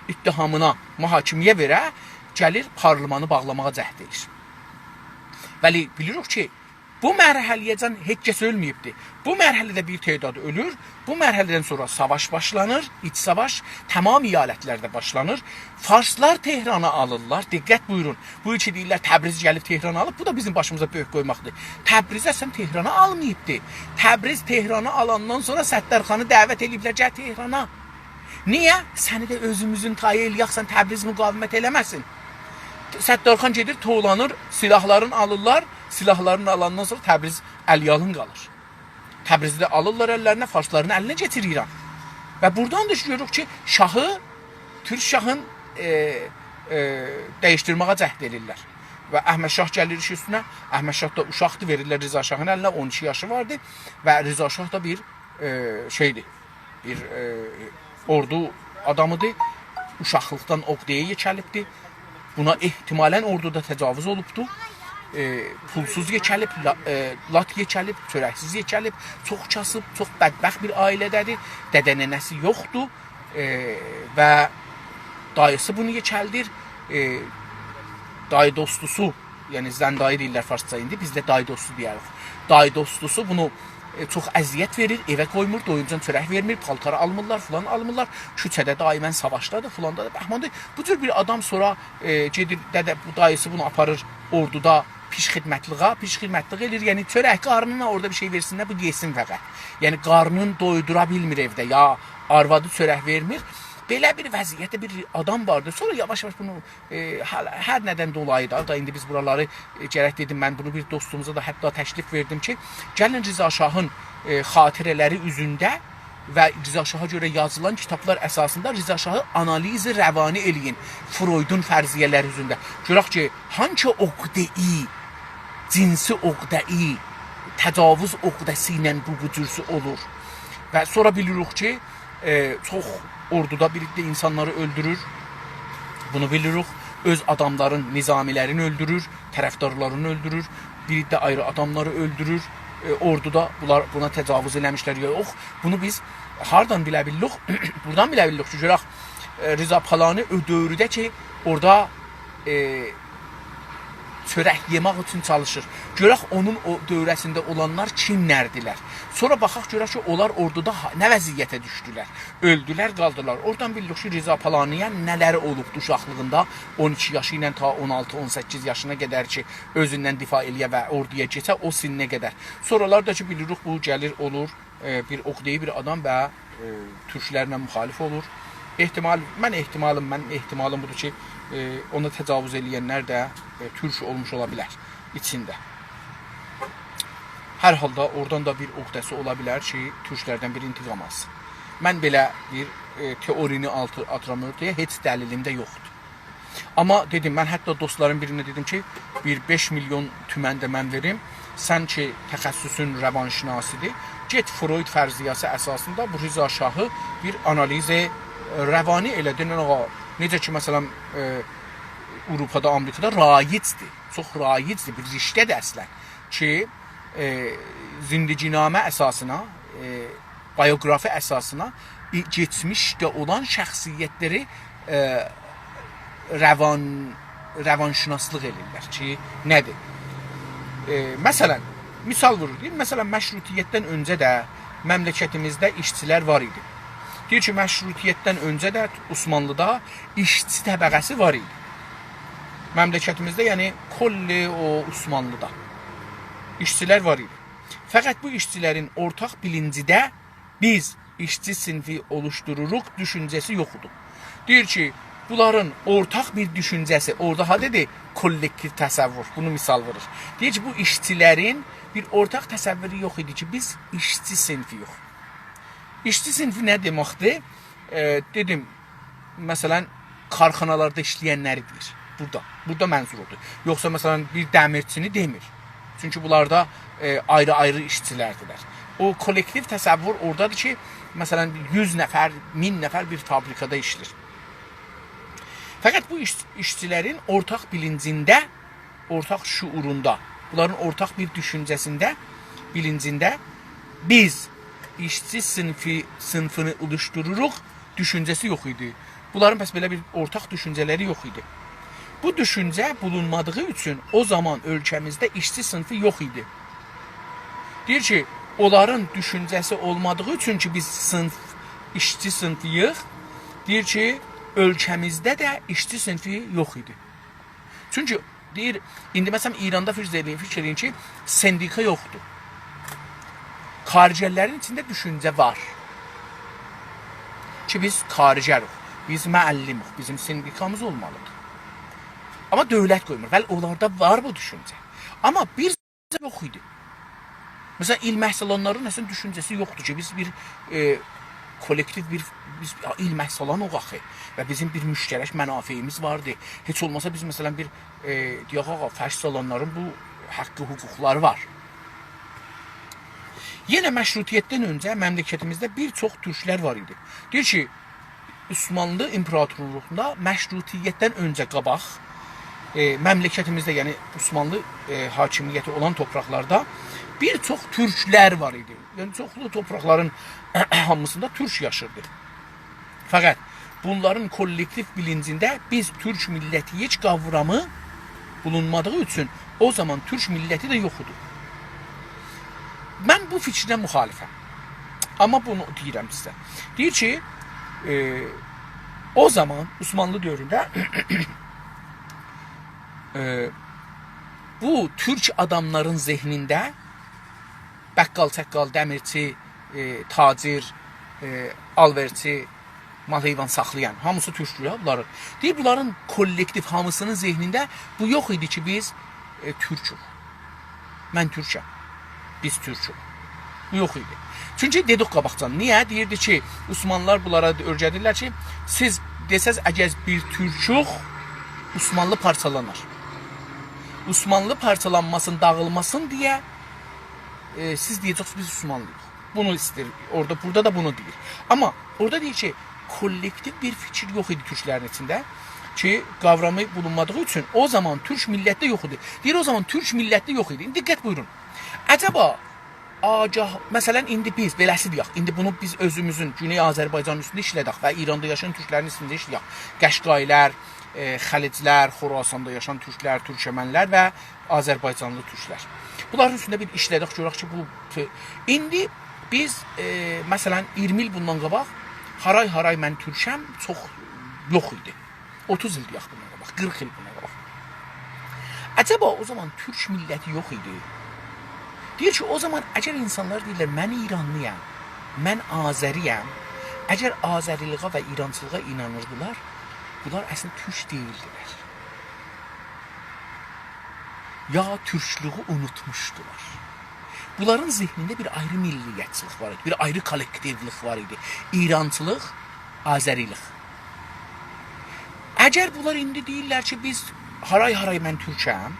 اتهامینا محاکمه‌یه وئره، گلیر پارلمانی باغلاماغا جهد ائدیر. ولی بیلیریک کی، بو مرحله‌یه‌جن هئچ کس اؤلمه‌ییبدی. بو مرحله‌ده بیر تعداد اؤلور، بو مرحله‌دن سونرا ساواش باشلانیر، ایچ ساواش تمام ایالتلرده باشلانیر. فارسلار تهرانی آلیرلار، دقت بویورون. بو کی دئییرلر تبریز گلیب تهرانی آلیب، بو دا بیزیم باشیمیزا بؤرک قویماقدیر. تبریز اصلاً تهرانی آلماییبدی. تبریز تهرانی آلاندان سونرا ستارخانی دعوت ائله‌ییبلر، گل تهرانا. نییه؟ سنی ده اؤزوموزون تایی ائله‌یک، سن تبریز مقاومت ائله‌مه‌سین. ستارخان گئدیر، توولانیر، سلاحلارین آلیرلار، سلاحلارین آلاندان سونرا تبریز الی‌یالین قالیر. تبریزی ده آلیرلار اللرینه، فارسلارین الینه کئچیر ایران. و بورادان دا گؤروروک کی، شاهی، تورک شاهین، ائ، ائ، دییشدیرمه‌یه جهد ائدیرلر. و احمد شاه گلیر ایش اوستونه، احمد شاه دا اوشاقدیر، وئریرلر رضا شاهین الینه، اون ایکی یاشی واردی و رضا شاه دا بیر، ائ، شئیدیر، بیر، ائ، اوردو آدامیدیر. اوشاقلیقدان عقده‌یه یئکه‌لیبدیر. بونا احتمالاً اوردودا تجاوز اولوبدو. ائ، پولسوز یئکه‌لیب، لا-، ائ، لات یئکه‌لیب، چؤرکسیز یئکه‌لیب، چوخ کاسیب، چوخ بدبخت بیر عائله‌ده‌دیر. دده ننه‌سی یوخدور. ائ، و داییسی بونو یئکه‌لدیر. ائ، دایی دوستوسو، یعنی زن دایی دئییرلر فارسجا ایندی، بیز ده دایی دوستو دئیه‌ریک. دایی دوستوسو بونو، ائ، چوخ اذیت وئریر، ائوه قویمور، دویونجان چؤرک وئرمیر، پالتار آلمیرلار، فلان آلمیرلار. کوچه‌ده دائماً ساواشدادیر، فلاندادیر، بهماندیر. بو جور بیر آدام سونرا، ائ، گئدیر، دده، بو داییسی بونو آپاریر اوردودا پیشخدمتلیغه، پیشخدمتلیق ائله‌ییر. یعنی چؤرک قارنینا اورادا بیر شئی وئرسینلر، بو یئسین فقط. یعنی قارنینی دویدورا بیلمیر ائوده، یا آروادی چؤرک وئرمیر. بئله بیر وضعیتده بیر آدام واردی. سونرا یاواش-یاواش بونو، ائ، هر، هر ندن دولایی دا، دا ایندی بیز بورالاری، ائ، گرک دئدیم، من بونو بیر دوستوموزا دا حتی تکلیف وئردیم کی، گلین رضا شاهین، ائ، خاطره‌لری اوزونده و رضا شاها گؤره یازیلان کیتابلار اساسیندا رضا شاهی آنالیز روانی ائله‌یین، فرویدون فرضیه‌لری اوزونده. گؤرک کی، هانسی عقده‌ای، جنسی عقده‌ای، تجاوز عقده‌سی ایله بو، بو جورسو اولور. و سونرا بیلیریک کی، ائ، چوخ اوردودا بیر عده اینسانلاری اؤلدورور. بونو بیلیریک. اؤز آداملارین، نظامی‌لرین اؤلدورور، طرفدارلارینی اؤلدورور. بیر عده آیری آداملاری اؤلدورور. ائ، اوردودا بونلار بونا تجاوز ائله‌میشلر یا یوخ. بونو بیز هاردان بیله بیلیریک؟ بورادان بیله بیلیریک کی، گؤرک، ائ، رضا پالانی او دؤورده کی، اورادا، ائ، چؤرک یئمک اوچون چالیشیر. گؤرک اونون او دؤوره‌سینده اولانلار کیملردیلر. سونرا باخاق گؤرک کی، اونلار اوردودا ها-، نه وضعیته دوشدولر. اؤلدولر، قالدیلار. اورادان بیلیریک کی، رضا پالانی‌یه نه‌لری اولوبدو اوشاقلیغیندا، اون ایکی یاشی ایله تا اون آلتی، اون سککیز یاشینا قدر کی، اؤزوندن دفاع ائله‌یه و اوردویا کئچه، او سنّه قدر. سونرالار دا کی، بیلیریک، بو گلیر، اولور، ائ، بیر عقده‌ای بیر آدام و، ائ، تورکلرله مخالف اولور. احتمال، من احتمالیم، من احتمالیم بودور کی، ائ، اونا تجاوز ائله‌ینلر ده، ائ، تورک اولموش اولا بیلر ایچینده. هر حالدا اورادان دا بیر عقده‌سی اولا بیلر کی، تورکلردن بیر انتقام آلسین. من بئله بیر، ائ، تئورینی آلتی-، آتیرام اورتایا، هئچ دلیلیم ده یوخدور. آمما دئدیم، من حتی دوستلارین بیرینه دئدیم کی، بیر بئش میلیون تومن ده من وئریم، سن کی، تخصصون روانشناسی‌دیر، گئت فروید فرضیه‌سی اساسیندا بو رضا شاهی بیر آنالیز روانی ائله. دئنن آغا، نئجه کی، مثلاً، ائ، آوروپادا، آمریکادا رایج‌دیر، چوخ رایج‌دیر، بیر رشته‌دیر اصلاً کی، ائ، زندگی‌نامه اساسینا، ائ، بیوگرافی اساسینا، ائ، کئچمیشده اولان شخصیتلری، ائ، روان-، روانشناسلیق ائدیرلر کی، نه‌دیر؟ ائ، مثلاً، مثال وورور، دئییر، مثلاً، مشروطیتدن اؤنجه ده مملکتیمیزده ایشچیلر وار ایدی. دئییر کی، مشروطیتدن اؤنجه ده عثمانلیدا ایشچی طبقه‌سی وار ایدی. مملکتیمیزده، یعنی کل او عثمانلیدا ایشچیلر وار ایدی. فقط بو ایشچیلرین اورتاق بیلینجینده «بیز ایشچی صینفی اولوشدوروروق» دوشونجه‌سی یوخ ایدی. دئییر کی، بونلارین اورتاق بیر دوشونجه‌سی، اورادا ها دئدی، کولکتیو تصور، بونو مثال وورور. دئییر کی، بو ایشچیلرین بیر اورتاق تصورو یوخ ایدی کی، بیز ایشچی صینفی‌یوخ. ایشچی صینفی نه دئمکدیر؟ ائ، دئدیم، مثلا، کارخانالاردا ایشله‌ینلری دئییر. بورادا، بورادا منظور اودور. یوخسا، مثلا، بیر دمیرچینی دئمیر. چونکی بونلاردا، ائ، آیری-آیری ایشچیلردیرلر. او کولکتیو تصور اورادادیر کی، مثلا، یوز نفر، مین نفر بیر فابریکادا ایشله‌ییر. فقط بو ایش-، ایشچیلرین اورتاق بیلینجینده، اورتاق شعوروندا، بونلارین اورتاق بیر دوشونجه‌سینده، بیلینجینده «بیز ایشچی صینفی، صینفینی اولوشدوروروق» دوشونجه‌سی یوخ ایدی. بونلارین پس بئله بیر اورتاق دوشونجه‌لری یوخ ایدی. بو دوشونجه بولونمادیغی اوچون او زامان اؤلکه‌میزده ایشچی صینفی یوخ ایدی. دئییر کی، اونلارین دوشونجه‌سی اولمادیغی اوچون کی، بیز صینف، ایشچی صینفی‌ییق، دئییر کی، اؤلکه‌میزده ده ایشچی صینفی یوخ ایدی. چونکی دئییر، ایندی مثلا ایراندا فرض ائله‌یین، فیکیر ائله‌یین کی، سندیکا یوخدور. کارگرلرین ایچینده دوشونجه وار کی، بیز کارگروق، بیز معلموق، بیزیم سندیکامیز اولمالیدیر. آمما دؤولت قویمور. ولی اونلاردا وار بو دوشونجه. آمما بیر یوخ ایدی. مثلا، ایل محصلانلارین اصلا دوشونجه‌سی یوخدور کی، بیز بیر، ائ، کولکتیو بیر، بیز ایل محصلانیق آخی و بیزیم بیر مشترک منافعیمیز واردی. هئچ اولماسا بیز، مثلا، بیر، ائ، دئیک، آغا، فرش سالانلارین بو حقی، حقوقلاری وار. یئنه مشروطیتدن اؤنجه مملکتیمیزده بیر چوخ تورکلر وار ایدی. دئییر کی، عثمانلی ایمپراتورلوغوندا مشروطیتدن اؤنجه قاباق، ائ، مملکتیمیزده، یعنی عثمانلی، ائ، حاکمیتی اولان تورپاقلاردا بیر چوخ تورکلر وار ایدی. یعنی چوخلو تورپاقلارین هامیسیندا تورک یاشیردی. فقط بونلارین کولکتیو بیلینجینده «بیز تورک میللتی‌ییک» قاورامی بولونمادیغی اوچون او زامان تورک میللتی ده یوخ ایدی. من بو فیکرینه مخالفم. آمما بونو دئییرم سیزه. دئییر کی، ائ، او زامان عثمانلی دؤورونده، ائ، بو تورک آداملارین ذهنینده بقال، چقال، دمیرچی، ائ، تاجر، ائ، آلوئرچی، مال حیوان ساخلایان، هامیسی تورکدور یا بونلارین. دئییر، بونلارین کولکتیو، هامیسینین ذهنینده بو یوخ ایدی کی، بیز، ائ، تورکوک. من تورکم. بیز تورکوک. بو یوخ ایدی. چونکی دئدیک قاباقجان. نییه؟ دئییردی کی، عثمانلیلار بونلارا اؤیره‌دیرلر کی، سیز دئسز، اگر بیر تورکوک، عثمانلی پارچالانار. عثمانلی پارچالانماسین، داغیلماسین دئیه، ائ، سیز دئیه‌جکسینیز، بیز عثمانلی‌ییق. بونو ایسته‌ییر. اورادا، بورادا دا بونو دئییر. آمما اورادا دئییر کی، کولکتیو بیر فیکیر یوخ ایدی تورکلرین ایچینده کی، قاورامی بولونمادیغی اوچون او زامان تورک میللتده یوخ ایدی. دئییر، او زامان تورک میللتده یوخ ایدی. ایندی دقت بویورون. عجبا آگاه، مثلا، ایندی بیز، بئله‌سی دئیک، ایندی بونو بیز اؤزوموزون، گونئی آذربایجانین اوستونده ایشله‌دک و ایراندا یاشایان تورکلرین اوستونده ایشله‌یک. قشقایی‌لر، ائ، خلج‌لر، خوراساندا یاشایان تورکلر، تورکمن‌لر و آذربایجانلی تورکلر. بونلارین اوستونده بیر ایشله‌دک، گؤرک کی، بو ت-، ایندی بیز، ائ، مثلا، اییرمی ایل بوندان قاباق «هارای هارای من تورکم» چوخ یوخ ایدی. اوتوز ایل دئیک بوندان قاباق، قیرخ ایل بوندان قاباق. عجبا او زامان تورک میللتی یوخ ایدی؟ دئییر کی، او زامان اگر اینسانلار دئییرلر، «من ایرانلی‌یام، من آذری‌یم»، اگر آذری‌لیغا و ایرانچیلیغا اینانیردیلار، بونلار اصلینده تورک دئییلدیلر. یا تورکلویو اونوتموشدولار. بونلارین ذهنینده بیر آیری میللیتچیلیک وار ایدی، بیر آیری کولکتیولیک وار ایدی. ایرانچیلیق، آذریلیک. اگر بونلار ایندی دئییرلر کی، «بیز هارای هارای من تورکم»،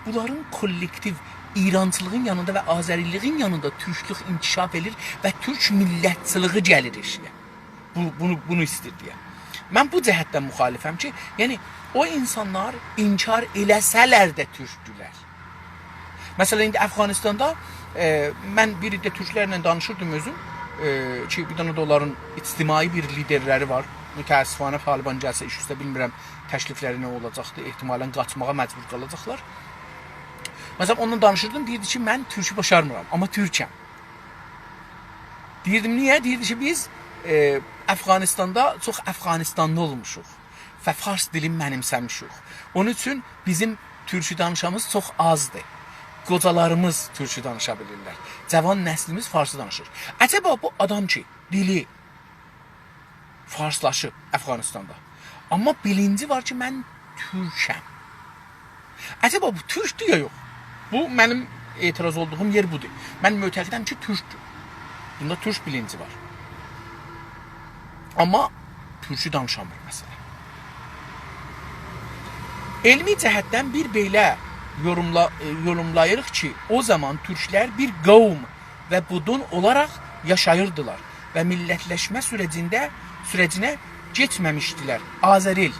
بونلارین کولکتیو ایرانچیلیغین یانیندا و آذریلیغین یانیندا تورکلوک انکشاف ائدیر و تورک میللیتچیلیگی گلیر ائشییه. بو، بونو، بونو ایسته‌ییر دئیه. من بو جهتدن مخالفم کی، یعنی، او اینسانلار انکار ائله‌سه‌لر ده تورکدولر. مثلا، ایندی افغانستاندا، ائ، من بیر عده تورکلرله دانیشیردیم اؤزوم، ائ، کی، بیر دنه ده اونلارین اجتماعی بیر لیدرلری وار. متأسفانه، طالبان گلسه ایش اوسته، بیلمیرم تکلیفلری نه اولاجاقدی. احتمالا قاچماغا مجبور قالاجاقلار. مثلا، اونونلا دانیشیردیم، دئییردی کی، «من تورکو باشارمیرام، آمما تورکم.» دئییردیم، «نییه؟» دئییردی کی، «بیز ائ، افغانستاندا چوخ افغانستانلی اولموشوق و فارس دیلینی منیمسه‌میشیک. اونون اوچون بیزیم تورکو دانیشانیمیز چوخ آزدیر. قوجالاریمیز تورکو دانیشا بیلیرلر. جاوان نسلیمیز فارسی دانیشیر. عجبا بو آدام کی، دیلی فارسلاشیب افغانستاندا، آمما بیلینجی وار کی، من تورکم. عجبا بو تورکدور یا یوخ؟ بو منیم اعتراض اولدوغوم یئر بودور. من معتقدم کی، تورکدور. بوندا تورک بیلینجی وار. آمما تورکو دانیشامیر، مثلا. علمی جهتدن بیر بئله یوروملا-، ائ، یوروملاییریق کی، او زامان تورکلر بیر قوم و بودون اولاراق یاشاییردیلار و میللتلشمه سوره‌جینده، سوره‌جینه کئچمه‌میشدیلر. آذرایل.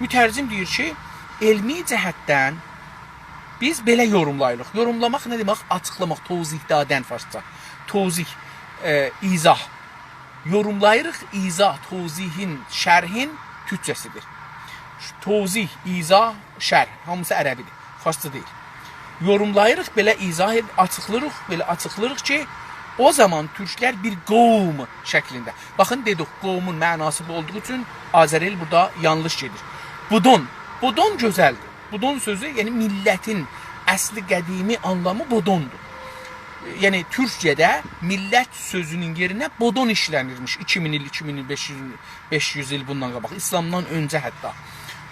مترجم دئییر کی، علمی جهتدن بیز بئله یوروملاییریق. یوروملاماق نه دئمک؟ آچیقلاماق، توضیح دادن فارسجا. توضیح، ائ، ایضاح. یوروملاییریق، ایضاح، توضیحین، شرحین تورکجه‌سیدیر. توضیح، ایضاح، شرح، هامیسی عربیدیر، فارسجا دئییل. یوروملاییریق، بئله ایضاح ائد-، آچیقلاییریق، بئله آچیقلاییریق کی، او زامان تورکلر بیر قوم شکلینده. باخین، دئدیک، قومون معناسی بو اولدوغو اوچون آذرایل بورادا یانلیش گئدیر. بودون، بودون گؤزلدیر. بودون سؤزو، یعنی میللتین اصلی قدیمی آنلامی بودوندور. یعنی تورکجه‌ده میللت سؤزونون یئرینه بودون ایشله‌نیرمیش ایکی مین ایل، ایکی مین بئش یوز، بئش یوز ایل بوندان قاباق، ایسلامدان اؤنجه حتی.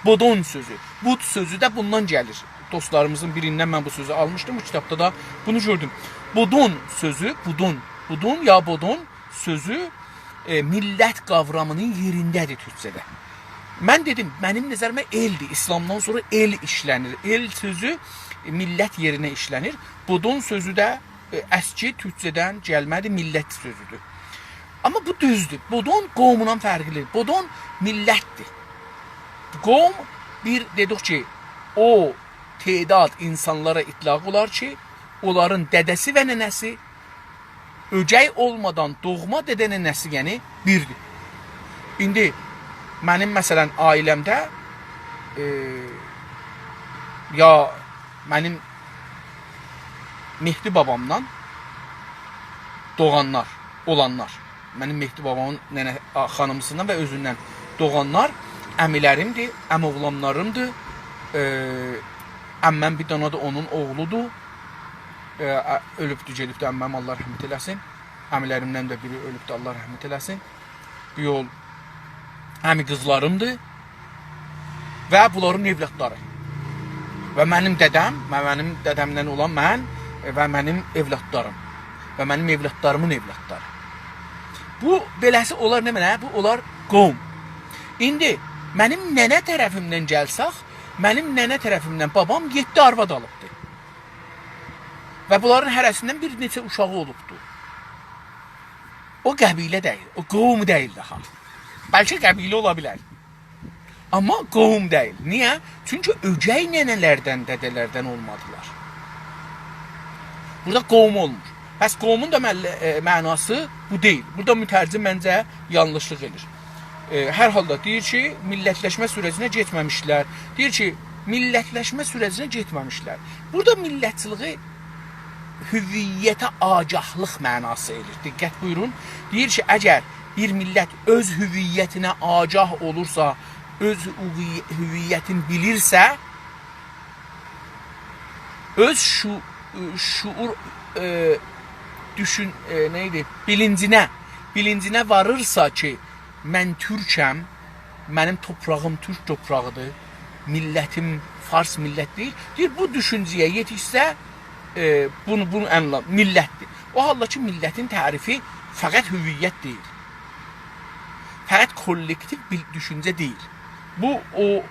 بودون سؤزو، بود سؤزو ده بوندان گلیر. دوستلاریمیزین بیریندن من بو سؤزو آلمیشدیم، بو کیتابدا دا بونو گؤردوم. بودون سؤزو، بودون، بودون یا بودون سؤزو، ائ، میللت قاورامینین یئرینده‌دیر تورکجه‌ده. من دئدیم، منیم نظریمه ائلدیر. ایسلامدان سونرا ائل ایشله‌نیر. ائل سؤزو، ائ، میللت یئرینه ایشله‌نیر. بودون سؤزو ده، ائ، اسکی تورکجه‌دن گلمه‌دیر، میللت سؤزودور. آمما بو دوزدور. بودون قوموندان فرقلیدیر. بودون میللتدیر. قوم بیر، دئدیک کی، او تعداد اینسانلارا اطلاق اولار کی، اونلارین دده‌سی و ننه‌سی اؤگئی اولمادان دوغما دده ننه‌سی، یعنی بیردیر. ایندی منیم، مثلا، عائله‌مده، ائ، یا منیم مهدی بابامدان دوغانلار، اولانلار، منیم مهدی بابامین ننه، آ، خانیمیسیندان و اؤزوندن دوغانلار عمیلریمدیر، عم‌اوغلانلاریمدیر. ائ، عمه‌م بیر دانا دا اونون اوغلودور. ائ، ا، اؤلوبدور، گئدیبدیر عمه‌م، الله رحمت ائله‌سین. عمیلریمدن ده بیری اؤلوبدور، الله رحمت ائله‌سین. بو یول عمی قیزلاریمدیر و بونلارین اولادلاری. و منیم دده‌م، و منیم دده‌مدن اولان من، ائ، و منیم اولادلاریم. و منیم اولادلاریمین اولادلاری. بو بئله‌سی اولار نمنه؟ بو اولار قوم. ایندی منیم ننه طرفیمدن گلسک، منیم ننه طرفیمدن بابام یئددی آرواد آلیبدی. و بونلارین هره‌سیندن بیر نئچه اوشاغی اولوبدو. او قبیله دئییل، او قوم دئییل داها. بلکه قبیله اولا بیلر. آمما قوم دئییل. نییه؟ چونکی اؤگئی ننه‌لردن، دده‌لردن اولمادیلار. بورادا قوم اولمور. پس قومون دا مل-، ائ، معناسی بو دئییل. بورادا مترجم منجه یانلیشلیق ائدیر. ائ، هر حالدا دئییر کی، میللتلشمه سوره‌جینه گئتمه‌میشلر. دئییر کی، میللتلشمه سوره‌جینه گئتمه‌میشلر. بورادا میللتچیلیگی هویته آگاهلیق معناسی ائله‌ییر. دقت بویورون. دئییر کی، اگر بیر میللت اؤز هویتینه آگاه اولورسا، اؤز هوی-، هویتینی بیلیرسه، اؤز شو-، شعور، ائ، دوشون-، ائ، نه ایدی؟ بیلینجینه، بیلینجینه واریرسا کی، من تورکم، منیم توپراغیم تورک توپراغیدیر، میللتیم فارس میللت دئییل. دئییر، بو دوشونجه‌یه یئتیشسه، ائ، بونو، بونو انلا-، میللتدیر. او حالدا کی، میللتین تعریفی فقط هویت دئییل. فقط کولکتیو بیر دوشونجه دئییل. بو، او،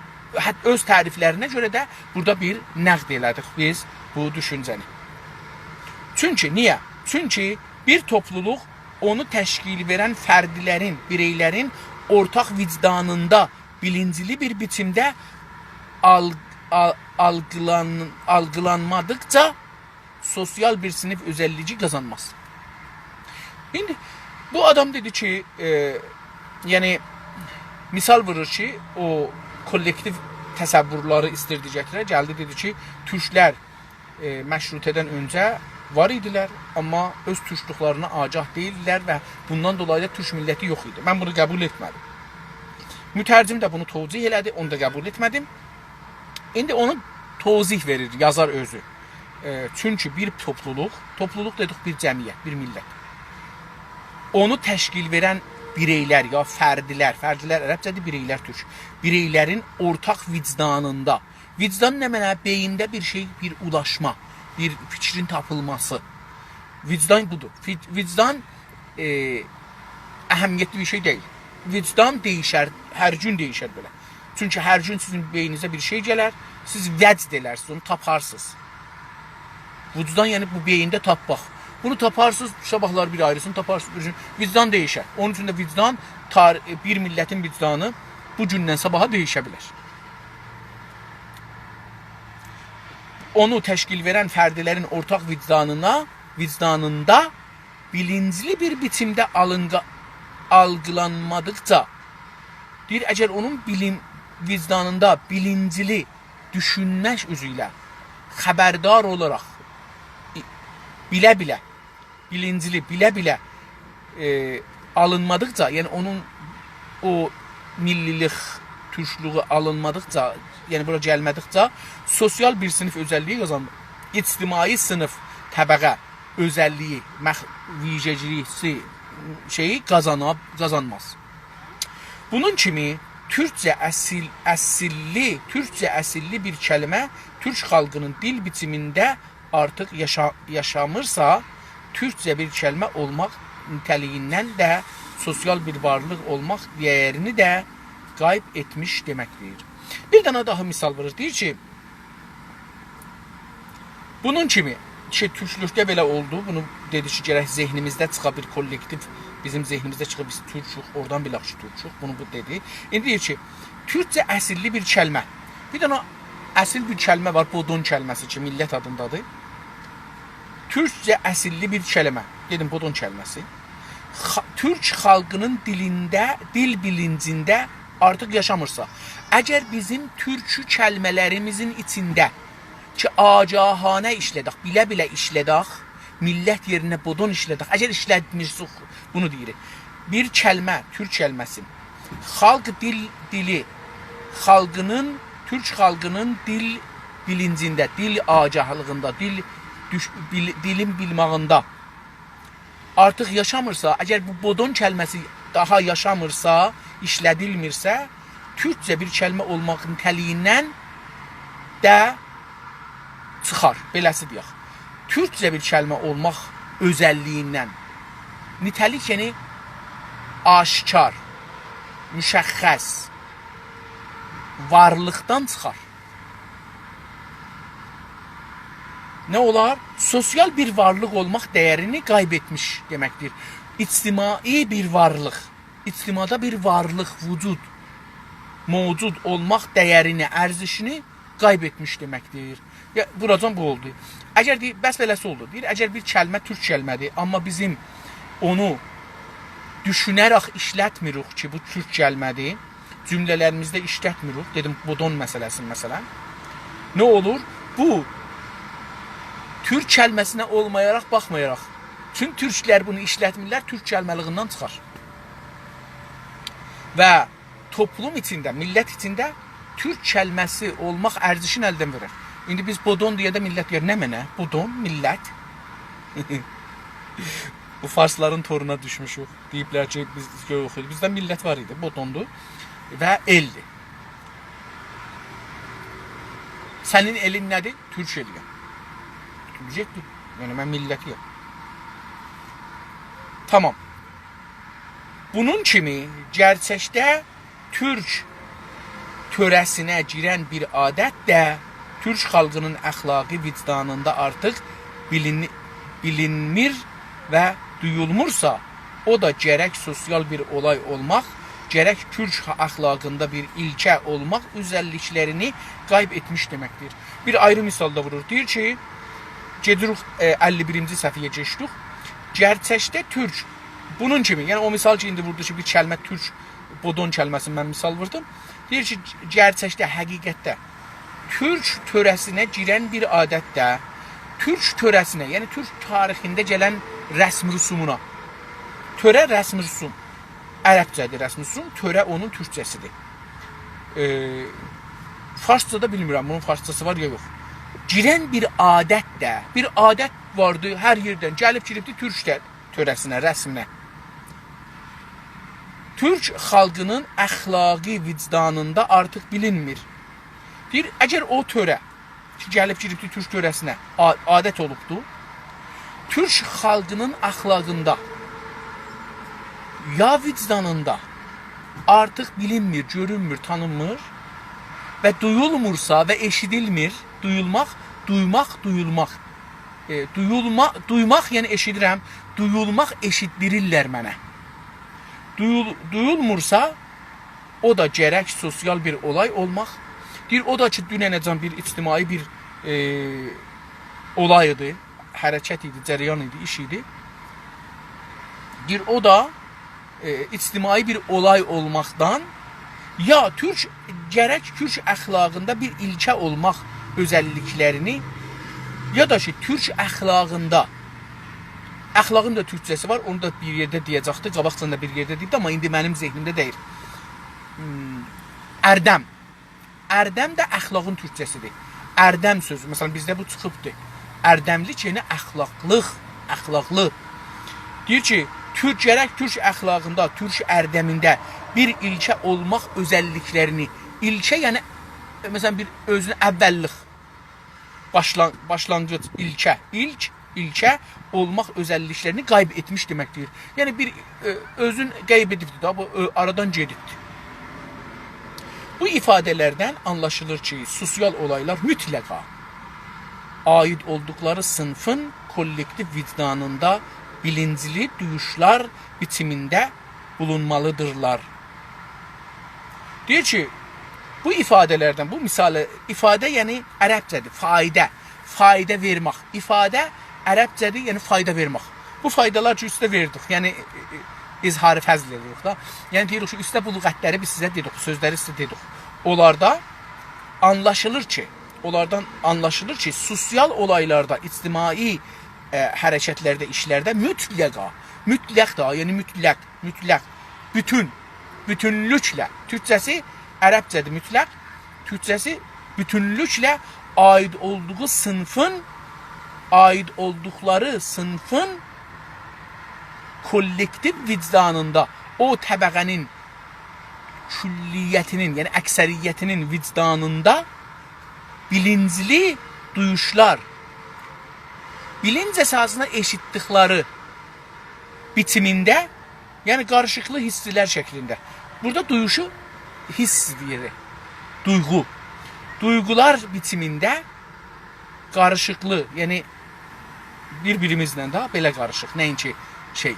حت-، اؤز تعریفلرینه گؤره ده بورادا بیر نقد ائله‌دیک بیز بو دوشونجه‌نی. چونکی، نییه؟ چونکی بیر توپلولوق اونو تشکیل وئرن فردلرین، بیرئیلرین اورتاق وجدانیندا بیلینجلی بیر بیچیمده آل-، آ-، آلگیلان-، آلگیلانمادیقجا سوسیال بیر صینیف اؤزللیگی قازانماز. ایندی بو آدام دئدی کی، ائ، یعنی، مثال وورور کی، او کولکتیو تصورلری ایستیردی گتیره، گلدی دئدی کی، تورکلر، ائ، مشروطه‌دن اؤنجه وار ایدیلر، آمما اؤز تورکلوکلرینه آگاه دئییلدیلر و بوندان دولایی دا تورک میللتی یوخ ایدی. من بونو قبول ائتمه‌دیم. مترجم ده بونو توجیه ائله‌دی، اونو دا قبول ائتمه‌دیم. ایندی اونو توضیح وئریر یازار اؤزو. ائ، چونکی بیر توپلولوق، توپلولوق دئدیک بیر جمعیت، بیر میللت. اونو تشکیل وئرن بیرئیلر یا فردلر، فردلر عربجه‌دیر، بیرئیلر تورک. بیرئیلرین اورتاق وجدانیندا. وجدان نه معنا؟ بئیینده بیر شئی، بیر اولاشما، بیر فیکرین تاپیلماسی. وجدان بودور. فی-، وجدان، ائ، اهمیتلی بیر شئی دئییل. وجدان دییشر، هر گون دییشر بئله. چونکی هر گون سیزین بئینینیزه بیر شئی گلر، سیز وجد ائلرسینیز، اونو تاپارسینیز. وجدان، یعنی بو بئیینده تاپماق. بونو تاپارسینیز، صاباحلار بیر آیریسینی تاپارسینیز، بیریسینی. وجدان دییشر. اونون اوچون ده وجدان، تار-، بیر میللتین وجدانی بو گوندن صاباحا دییشه بیلر. اونو تشکیل وئرن فردلرین اورتاق وجدانینا، وجدانیندا بیلینجلی بیر بیچیمده آلینقا-، آلقیلانمادیقجا، دئییر، اگر اونون بیلین-، وجدانیندا بیلینجلی دوشونمک اوزو ایله خبردار اولاراق، ای-، بیله-بیله، بیلینجلی، بیله-بیله، ائ، آلینمادیقجا، یعنی اونون او میللیلیک، تورکلویو آلینمادیقجا، یعنی بورا گلمه‌دیکجه سوسیال بیر صینیف اؤزللیگی قازانمیر. اجتماعی صینیف، طبقه اؤزللیگی، مخ-، ویژگیسی، شئیی قازانا-، قازانماز. بونون کیمی تورکجه اصیل، اصیللی، تورکجه اصیللی بیر کلمه تورک خالقینین دیل بیچیمینده آرتیق یاشا-، یاشامیرسا، تورکجه بیر کلمه اولماق نیته‌لیگیندن ده سوسیال بیر وارلیق اولماق دیرینی ده غیب ائتمیش دئمکدیر. بیر دنه داها مثال وورور. دئییر کی، بونون کیمی، شئی، تورکلوکده بئله اولدو. بونو دئدی کی، گرک ذهنیمیزده چیخا بیر کوللکتیو، بیزیم ذهنیمیزده چیخا بیز تورکوک، اورادان بیلک کی، تورکوک. بونو بو دئدی. ایندی دئییر کی، تورکجه اصیللی بیر کلمه. بیر دنه اصیل بیر کلمه وار، بودون کلمه‌سی کی، میللت آدیندادیر. تورکجه اصیللی بیر کلمه. دئدیم، بودون کلمه‌سی. خا-، تورک خالقینین دیلینده، دیل بیلینجینده آرتیق یاشامیرسا، اگر بیزیم تورکی کلمه‌لریمیزین ایچینده کی، آگاهانه ایشله‌دک، بیله-بیله ایشله‌دک، میللت یئرینه بودون ایشله‌دک، اگر ایشلتمیرسک، بونو دئییریک. بیر کلمه، تورک کلمه‌سی، خالق دیل، دیلی، خالقینین، تورک خالقینین دیل بیلینجینده، دیل آگاهلیغیندا، دیل دوش-، بیل-، دیلین بیلماغیندا آرتیق یاشامیرسا، اگر بو بودون کلمه‌سی داها یاشامیرسا، ایشله‌دیلمیرسه، تورکجه بیر کلمه اولماق نیته‌لیگیندن ده چیخار، بئله‌سی دئیک. تورکجه بیر کلمه اولماق اؤزللیگیندن. نیته‌لیک، یعنی آشکار، مشخص، وارلیقدان چیخار. نه اولار؟ سوسیال بیر وارلیق اولماق دیرینی غیب ائتمیش دئمکدیر. اجتماعی بیر وارلیق، اجتماعدا بیر وارلیق، وجود، موجود اولماق دیرینی، ارزشینی غیب ائتمیش دئمکدیر. یا، بوراجان بو اولدو. اگر دئییر، بس بئله‌سی اولدو. دئییر، اگر بیر کلمه تورک کلمه‌دیر، آمما بیزیم اونو دوشونه‌رک ایشلتمیریک کی، بو تورک کلمه‌دیر، جمله‌لریمیزده ایشلتمیریک. دئدیم، بودون مسئله‌سینی، مثلا. نه اولور؟ بو تورک کلمه‌سینه اولمایاراق، باخمایاراق، چون تورکلر بونو ایشلتمیرلر، تورک کلمه‌لیگیندن چیخار. و توپلوم ایچینده، میللت ایچینده تورک کلمه‌سی اولماق ارزشینی الدن وئرر. ایندی بیز بودون دئینده میللت دئیر، «نمنه؟ بودون، میللت؟» بو فارسلارین تورونا دوشموشوک. دئییبلر کی، بیز یوخ ایدی. بیزده میللت وار ایدی، بودوندو و ائلدی. سنین ائلین نه‌دیر؟ تورک ائلی‌یم. بوتونلوک بو. یعنی، من میللتی‌یم. تامام. بونون کیمی گئرچکده تورک تؤره‌سینه گیرن بیر عادت ده تورک خالقینین اخلاقی وجدانیندا آرتیق بیلین-، بیلینمیر و دویولمورسا، او دا گرک سوسیال بیر اولای اولماق، گرک تورک اخلاقیندا بیر ایلکه اولماق اؤزللیکلرینی غیب ائتمیش دئمکدیر. بیر آیری مثال دا وورور. دئییر کی، گئدیریک، ائ، اللی بیرینجی صفحه‌یه کئچدیک. گئرچکده تورک، بونون کیمی، یعنی او مثال کی، ایندی ووردو کی، بیر کلمه تورک، بودون کلمه‌سینی من مثال ووردوم. دئییر کی، گئرچکده، حقیقتده تورک تؤره‌سینه گیرن بیر عادت ده تورک تؤره‌سینه، یعنی تورک تاریخینده گلن رسم رسومونا. تؤره، رسم رسوم. عربجه‌دیر رسم رسوم، تؤره اونون تورکجه‌سیدیر. ائ، فارسجادا بیلمیرم، بونون فارسجاسی وار یا یوخ. گیرن بیر عادت ده، بیر عادت واردی، هر یئردن گلیب گیریبدی تورک ده تؤره‌سینه، رسمینه. تورک خالقینین اخلاقی وجدانیندا آرتیق بیلینمیر. دئییر، اگر او تؤره کی، گلیب گیریبدی تورک تؤره‌سینه، عا-، عادت اولوبدو. تورک خالقینین اخلاقیندا، یا وجدانیندا آرتیق بیلینمیر، گؤرونمور، تانینمیر و دویولمورسا و ائشیدیلمیر، دویولماق، دویماق، دویولماق. ائ، دویولما-، دویماق، یعنی ائشیدیرم، دویولماق ائشیتدیریرلر منه. دویول-، دویولمورسا، او دا گرک سوسیال بیر اولای اولماق. دئییر، او دا کی، دوننه‌جن بیر اجتماعی بیر، ائ، اولای ایدی، حرکت ایدی، جریان ایدی، ایش ایدی. دئییر، او دا، ائ، اجتماعی بیر اولای اولماقدان یا تورک، گرک تورک اخلاقیندا بیر ایلکه اولماق اؤزللیکلرینی، یا دا کی، تورک اخلاقیندا، اخلاقین دا تورکجه‌سی وار، اونو دا بیر یئرده دئیه‌جکدی، قاباقجادان دا بیر یئرده دئییبدی، آمما ایندی منیم ذهنیمده دئییل. هوم، اردم. اردم ده اخلاقین تورکجه‌سیدیر. اردم سؤزو، مثلا، بیزده بو چیخیبدی. اردملیک، یعنی اخلاقلیق، اخلاقلی. دئییر کی، تورک، گرک تورک اخلاقیندا، تورک اردمینده بیر ایلکه اولماق اؤزللیکلرینی، ایلکه، یعنی، مثلا، بیر اؤزونه اوللیک، باشلان-، باشلانغیج، ایلکه، ایلک، ایلکه اولماق اؤزللیکلرینی غیب ائتمیش دئمکدیر. یعنی، بیر، ائ، اؤزون غیب ائدیبدیر دا، بو، ائ، آرادان گئدیبدیر. بو ایفاده‌لردن آنلاشیلیر کی، سوسیال اولایلار مطلقا عایید اولدوقلاری صینیفین کوللکتیو وجدانیندا بیلینجلی دویوشلار بیچیمینده بولونمالیدیرلار. دئییر کی، بو ایفاده‌لردن، بو مثالی، ایفاده، یعنی عربجه‌دیر، فایده، فایده وئرمک. ایفاده عربجه‌دیر، یعنی فایدا وئرمک. بو فایدالار کی، اوسته وئردیک، یعنی، ائ، ائ، اظهار فضل ائدیریک دا. یعنی دئییریک کی، اوسته بو لغتلری بیز سیزه دئدیک، سؤزلری سیزه دئدیک. اونلاردا آنلاشیلیر کی، اونلاردان آنلاشیلیر کی، سوسیال اولایلاردا، اجتماعی، ائ، حرکتلرده، ایشلرده مطلقا، مطلق دا، یعنی مطلق، مطلق، بوتون، بوتونلوکله، تورکجه‌سی، عربجه‌دیر مطلق، تورکجه‌سی بوتونلوکله عایید اولدوغو صینیفین، عایید اولدوقلاری صینیفین کوللکتیو وجدانیندا، او طبقه‌نین کلیتینین، یعنی اکثریتینین وجدانیندا بیلینجلی دویوشلار، بیلینج اساسیندا ائشیتدیکلری بیچیمینده، یعنی قاریشیقلی حیسلر شکلینده. بورادا دویوشو حیس دئییر، دویغو. دویغولار بیچیمینده قاریشیقلی، یعنی بیر-بیریمیزله ده بئله قاریشیق، نه‌اینکی شئی،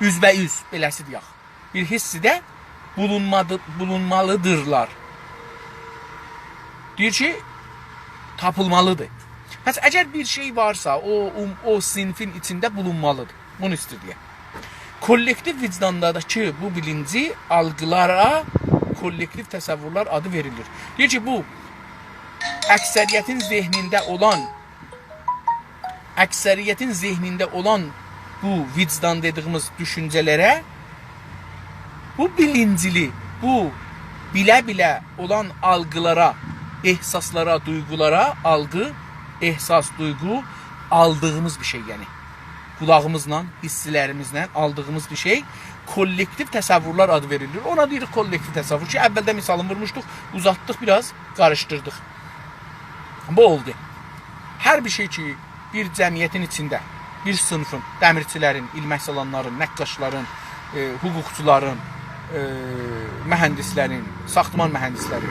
اوزبه‌اوز، بئله‌سی دئیک. بیر حیسده بولونمادی-، بولونمالیدیرلار. دئییر کی، تاپیلمالیدیر. پس اگر بیر شئی وارسا، او، او، او صینیفین ایچینده بولونمالیدیر. بونو ایستیر دئیه. کوللکتیو وجدانداکی بو بیلینجی آلقیلارا کوللکتیو تصورلر آدی وئریلیر. دئییر کی، بو اکثریتین ذهنینده اولان، اکثریتین ذهنینده اولان بو وجدان دئدیگیمیز دوشونجه‌لره، بو بیلینجلی، بو بیله-بیله اولان آلقیلارا، احساسلارا، دویغولارا، آلقی، احساس، دویغو، آلدیغیمیز بیر شئی، یعنی قولاغیمیزلا، حیسلریمیزله آلدیغیمیز بیر شئی کوللکتیو تصورلر آدی وئریلیر. اونا دئییریک کوللکتیو تصور کی، اولده مثالینی وورموشدوق، اوزاتدیق، بیر آز قاریشدیردیق. بو اولدو. هر بیر شئی کی، بیر جمعیتین ایچینده، بیر صینیفین، دمیرچیلرین، ایلمک سالانلارین، نقاشلارین، ائ، حقوقچولارین، ائ، مهندسلرین، ساختمان مهندسلری،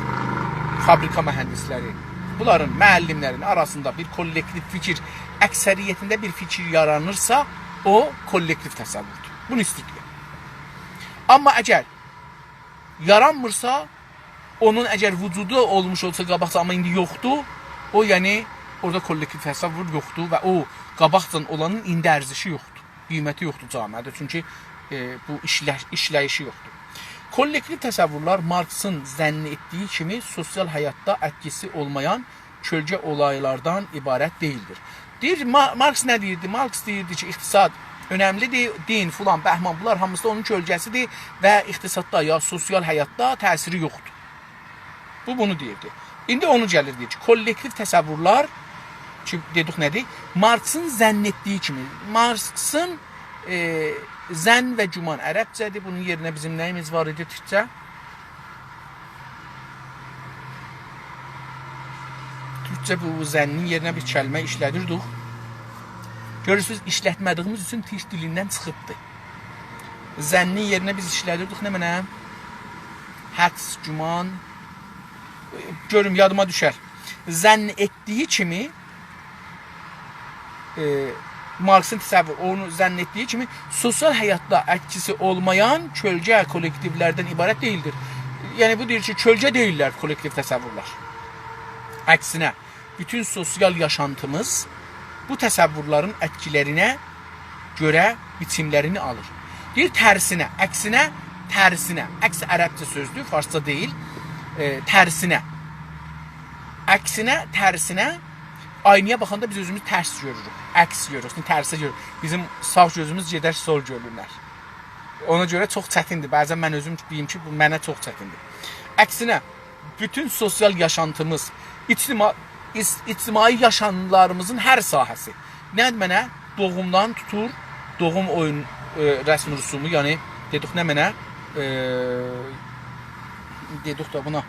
فابریکا مهندسلری، بونلارین، معلملرین آراسیندا بیر کوللکتیو فیکیر، اکثریتینده بیر فیکیر یارانیرسا، او کوللکتیو تصوردور. بونو ایسته‌ییر دئیه. آمما اگر یارانمیرسا، اونون اگر وجودو اولموش اولسا قاباقجا، آمما ایندی یوخدور، او، یعنی، اورادا کوللکتیو تصور یوخدور و او قاباقجادان اولانین ایندی ارزشی یوخدور، قیمتی یوخدور جامعه‌ده. چونکی، ائ، بو ایشله-، ایشله‌ییشی یوخدور. کوللکتیو تصورلر مارکسین ظن ائتدیگی کیمی سوسیال حیاتدا ائتکیسی اولمایان کؤلگه اولایلاردان عبارت دئییلدیر. دئییر، ما-، مارکس نه دئییردی؟ مارکس دئییردی کی، اقتصاد اؤنملیدیر، دین، فلان، بهمان، بونلار هامیسی دا اونون کؤلگه‌سیدیر و اقتصاددا یا سوسیال حیاتدا تأثیری یوخدور. بو بونو دئییردی. ایندی اونو گلیر دئییر کی، کوللکتیو تصورلر کی، دئدیک نه‌دیر؟ مارکسین ظن ائتدیگی کیمی، مارکسین، ائ، ظن و گمان عربجه‌دیر. بونون یئرینه بیزیم نه‌ییمیز وار ایدی تورکجه؟ تورکجه بو ظنین یئرینه بیر کلمه ایشله‌دیردیک. گؤرورسونوز، ایشلتمه‌دیگیمیز اوچون تورک دیلیندن چیخیبدی. ظنین یئرینه بیز ایشله‌دیردیک نمنه؟ حدس، گمان. گؤروم، یادیما دوشر. ظن ائتدیگی کیمی، ائ، مارکسین تصور، اونو ظن ائتدیگی کیمی سوسیال حیاتدا ائتکیسی اولمایان کؤلگه کوللکتیولردن عبارت دئییلدیر. یعنی، بو دئییر کی، کؤلگه دئییللر کوللکتیو تصورلر. عکسینه، بوتون سوسیال یاشانتیمیز بو تصورلرین ائتکیلرینه گؤره بیچیملرینی آلیر. دئییر، ترسینه، عکسینه، ترسینه. عکس عربجه سؤزدور، فارسجا دئییل. ائ، ترسینه. عکسینه، ترسینه، آینایا باخاندا بیز اؤزوموزو ترس گؤروروک. عکس گؤروروک، ترسه گؤروروک. بیزیم ساغ گؤزوموز گئدر سول گؤرونر. اونا گؤره چوخ چتیندیر. بعضا من اؤزوم دئییم کی، بو منه چوخ چتیندیر. عکسینه، بوتون سوسیال یاشانتیمیز، اجتما-، اج-، اجتماعی یاشاملاریمیزین هر ساحه‌سی. نمنه؟ دوغومدان توتور، دوغوم اویون، ائ، رسم رسومو، یعنی دئدیک نمنه؟ ائ، دئدیک ده بونا.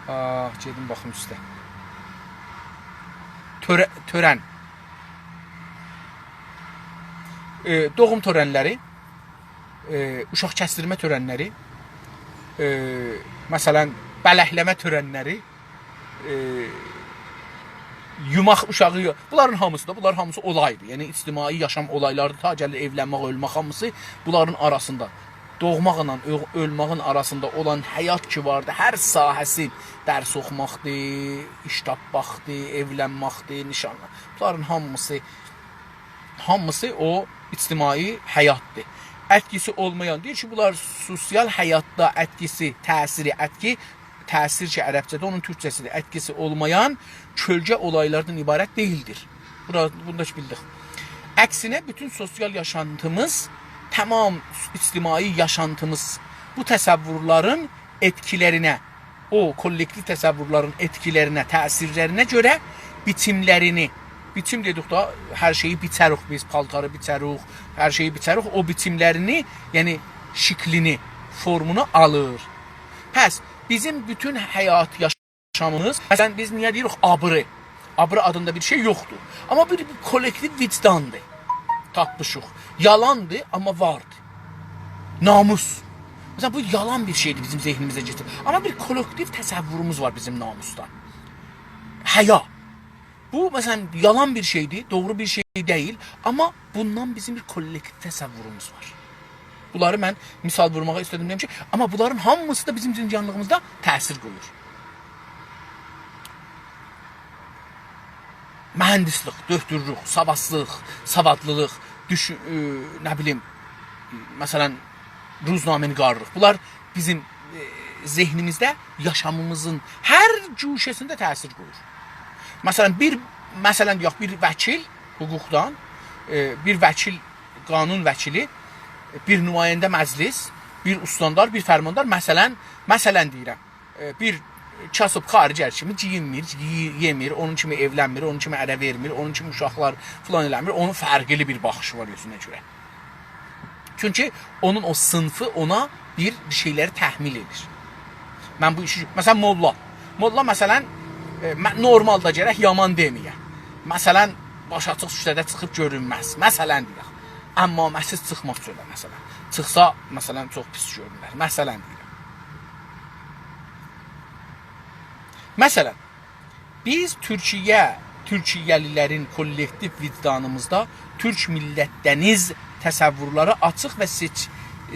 آه، گئدیم باخیم اوسته. تؤره-، تؤرن. ائ، دوغوم تؤرنلری، ائ، اوشاق کسدیرمه تؤرنلری، ائ، مثلا، بلکله‌مه تؤرنلری، ائ، یوماق اوشاغی، بونلارین هامیسی دا، بونلار هامیسی اولایدیر. یعنی، اجتماعی یاشام اولایلاریدیر. تا گلیر ائولنمک، اؤلمک، هامیسی بونلارین آراسیندا. دوغماقلا اؤ-، اؤلمه‌یین آراسیندا اولان حیات کی واردی، هر ساحه‌سی، درس اوخوماقدیر، ایش تاپماقدیر، ائولنمکدیر، نیشانلا. بونلارین هامیسی، هامیسی او اجتماعی حیاتدیر. ائتکیسی اولمایان، دئییر کی، بونلار سوسیال حیاتدا ائتکیسی، تأثیری، ائتکی، تأثیر کی، عربجه‌ده اونون تورکجه‌سیدیر، ائتکیسی اولمایان کؤلگه اولایلاردان عبارت دئییلدیر. بورا، بونو دا بیلدیک. عکسینه، بوتون سوسیال یاشانتیمیز، تمام اجتماعی یاشانتیمیز بو تصورلرین ائتکیلرینه، او کوللکتیو تصورلرین ائتکیلرینه، تأثیرلرینه گؤره بیچیملرینی، بیچیم دئدیک دا، هر شئیی بیچریک بیز، پالتاری بیچریک، هر شئیی بیچریک، او بیچیملرینی، یعنی شکلینی، فورمونو آلیر. پس بیزیم بوتون حیات یاشامیمیز، مثلا، بیز نییه دئییریک آبری؟ آبری آدیندا بیر شئی یوخدور. آمما بیر، بیر کوللکتیو وجداندیر. تاپمیشیق. یالاندیر، آمما واردیر. ناموس. مثلا، بو یالان بیر شئیدیر، بیزیم ذهنیمیزه کئچیر. آمما بیر کوللکتیو تصوروموز وار بیزیم ناموسدان. حیا. بو، مثلا، یالان بیر شئیدیر، دوغرو بیر شئی دئییل، آمما بوندان بیزیم بیر کوللکتیو تصوروموز وار. بونلاری من مثال وورماغا ایسته‌دیم، دئییم کی، آمما بونلارین هامیسی دا بیزیم جانلیلیغیمیزدا تأثیر قویور. مهندسلیک، دؤکتورلوک، ساوادسیزلیق، ساوادلیلیق، دوشو-، ائ، نه بیلیم، مثلا، روزنامه‌نگارلیق. بونلار بیزیم، ائ، ذهنیمیزده یاشامیمیزین هر گوشه‌سینده تأثیر قویور. مثلا، بیر، مثلا، دئیک، بیر وکیل حقوقدان، ائ، بیر وکیل، قانون وکیلی، بیر نماینده مجلس، بیر استاندار، بیر فرماندار، مثلا، مثلا دئییرم، ائ، بیر کاسیب خارجی کیمی گئیینمیر، یئی-، یئمیر، اونون کیمی ائولنمیر، اونون کیمی اره وئرمیر، اونون کیمی اوشاقلار فلان ائله‌میر، اونون فرقلی بیر باخیشی وار اؤزونه گؤره. چونکی اونون او صینفی اونا بیر، بیر شئیلری تحمیل ائدیر. من بو ایشی، مثلا، موللا. موللا، مثلا، ائ، من نورمالدا گرک یامان دئمه‌یه. مثلا، باشی آچیق کوچه‌ده چیخیب گؤرونمز. مثلا دئیک. عمامه‌سیز چیخماز چؤله، مثلا. چیخسا، مثلا، چوخ پیس گؤرونر. مثلا دئییرم. مثلا، بیز تورکیه، تورکیه‌لی‌لرین کوللکتیو وجدانیمیزدا تورک میللتدنیز تصورلری آچیق و سئچ-،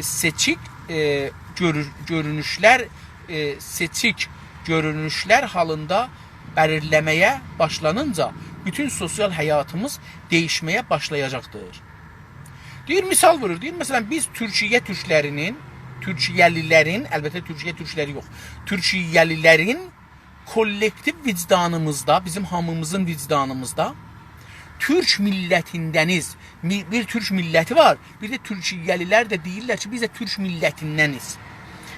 سئچیک، ائ، گؤرور-، گؤرونوشلر، ائ، سئچیک گؤرونوشلر حالیندا بلیرله‌مه‌یه باشلانینجا بوتون سوسیال حیاتیمیز دییشمه‌یه باشلایاجاقدیر. دئییر، مثال وورور، دئییر، مثلا، بیز تورکیه تورکلرینین، تورکیه‌لی‌لرین، البته تورکیه تورکلری یوخ، تورکیه‌لی‌لرین کولکتیو وجدانیمیزدا، بیزیم هامیمیزین وجدانیمیزدا تورک میللتیندنیز، می-، بیر تورک میللتی وار، بیر ده تورکیه‌لی‌لر ده دئییرلر کی، بیز ده تورک میللتیندنیز.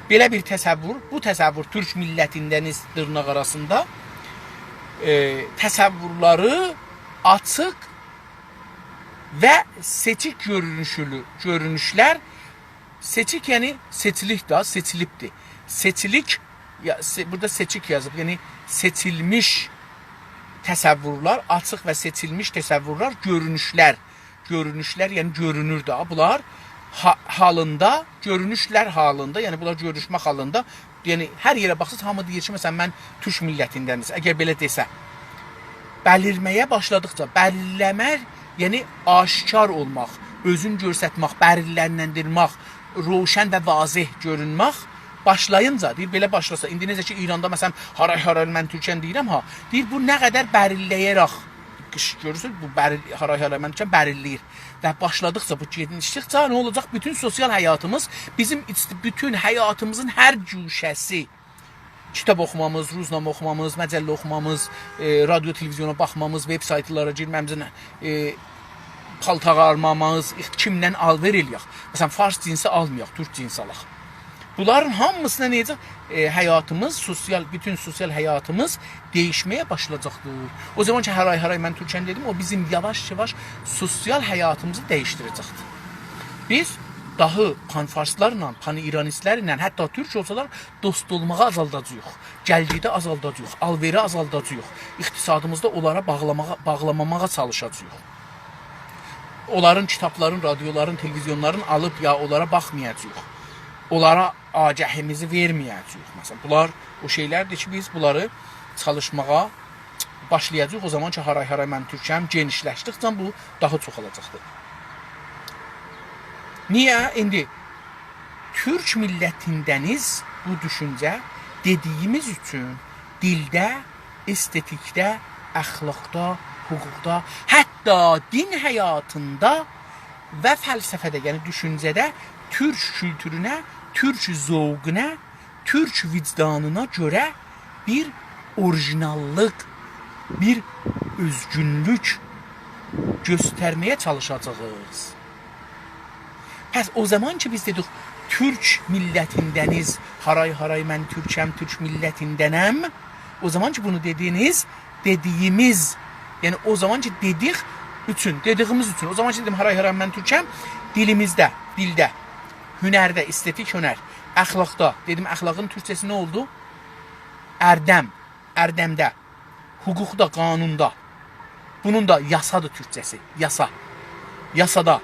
بئله بیر تصور، بو تصور تورک میللتیندنیز دیرناق آراسیندا، ائ، تصورلری آچیق و سئچیک گؤرونوشلو، گؤرونوشلر، سئچیک، یعنی سئچیلیک ده، سئچیلیبدیر. سئچیلیک، یا، سئ-، بورادا سئچیک یازیب، یعنی سئچیلمیش تصورلر، آچیق و سئچیلمیش تصورلر، گؤرونوشلر، گؤرونوشلر، یعنی گؤرونور ده، بونلار ها-، حالیندا، گؤرونوشلر حالیندا، یعنی بونلار گؤروشمک حالیندا، یعنی هر یئره باخساز، هامی دئییر کی، مثلا، من تورک میللتیندنیز، اگر بئله دئسه. بلیرمه‌یه باشلادیقجا، بلیرله‌مک، یعنی آشکار اولماق، اؤزون گؤسترمک، بلیرلندیرمک، روشن و واضح گؤرونمک، باشلایینجا، دئییر، بئله باشلاسا، ایندی نئجه کی، ایراندا، مثلا، «هارای هارای من تورکم» دئییرم ها، دئییر، بو نه قدر بلیرله‌یه‌رک، قیش گؤرورسونوز، بو بلیرل-، «هارای هارای من تورکم» بلیرله‌ییر. و باشلادیقجا، بو گئنیشدیکجه نه اولاجاق؟ بوتون سوسیال حیاتیمیز، بیزیم ایچ-، بوتون حیاتیمیزین هر گوشه‌سی، کیتاب اوخومامیز، روزنامه اوخومامیز، مجله اوخومامیز، ائ، رادیو، تلویزیونا باخمامیز، وب‌سایتلارا گیرمه‌میزین، ائ، پالتار آلمامیز، ایخ-، کیمدن آلوئر ائله‌یک. مثلا، فارس جنسی آلمایاق، تورک جنسی آلاق. بونلارین هامیسینا نئجه، ائ، حیاتیمیز، سوسیال، بوتون سوسیال حیاتیمیز دییشمه‌یه باشلایاجاقدیر. او زامان کی، «هارای هارای من تورکم» دئدیم، او بیزیم یاواش-یاواش سوسیال حیاتیمیزی دییشدیره‌جکدیر. بیز داها پان‌فارسلارلا، پان‌ایرانیستلرله، حتی تورک اولسالار، دوست اولماغی آزالداجاغیق، گل‌گئدی آزالداجاغیق، آلوئری آزالداجاغیق، اقتصادیمیزی دا اونلارا باغلاماغا، باغلاماماغا چالیشاجاغیق. اونلارین کیتابلارین، رادیولارین، تلویزیونلارین آلیب یا اونلارا باخمایاجاغیق. اونلارا آگهیمیزی وئرمه‌یه‌جه‌ییک. مثلا، بونلار او شئیلردیر کی، بیز بونلاری چالیشماغا باشلایاجاغیق. او زامان کی، «هارای هارای من تورکم» گئنیشلشدیکجه بو داها چوخالاجاقدیر. نییه؟ ایندی تورک میللتیندنیز بو دوشونجه دئدیییمیز اوچون دیلده، استتیکده، اخلاقدا، حقوقدا، حتی دین حیاتیندا و فلسفه‌ده، یعنی دوشونجه‌ده تورک کولتورونه، تورک ذوقونا، تورک وجدانینا گؤره بیر اوریژیناللیق، بیر اؤزگونلوک گؤسترمه‌یه چالیشاجاغیق. پس او زامان کی، بیز دئدیک، «تورک میللتیندنیز، هارای هارای من تورکم، تورک میللتیندنم»، او زامان کی، بونو دئدینیز، دئدیییمیز، یعنی او زامان کی، دئدیک اوچون، دئدیییمیز اوچون، او زامان کی، دئدیم، «هارای هارای من تورکم»، دیلیمیزده، دیلده، هنرده، استتیک هنر، اخلاقدا، دئدیم، اخلاقین تورکجه‌سی نه اولدو؟ اردم، اردمده، حقوقدا، قانوندا. بونون دا یاسادیر تورکجه‌سی، یاسا. یاسادا.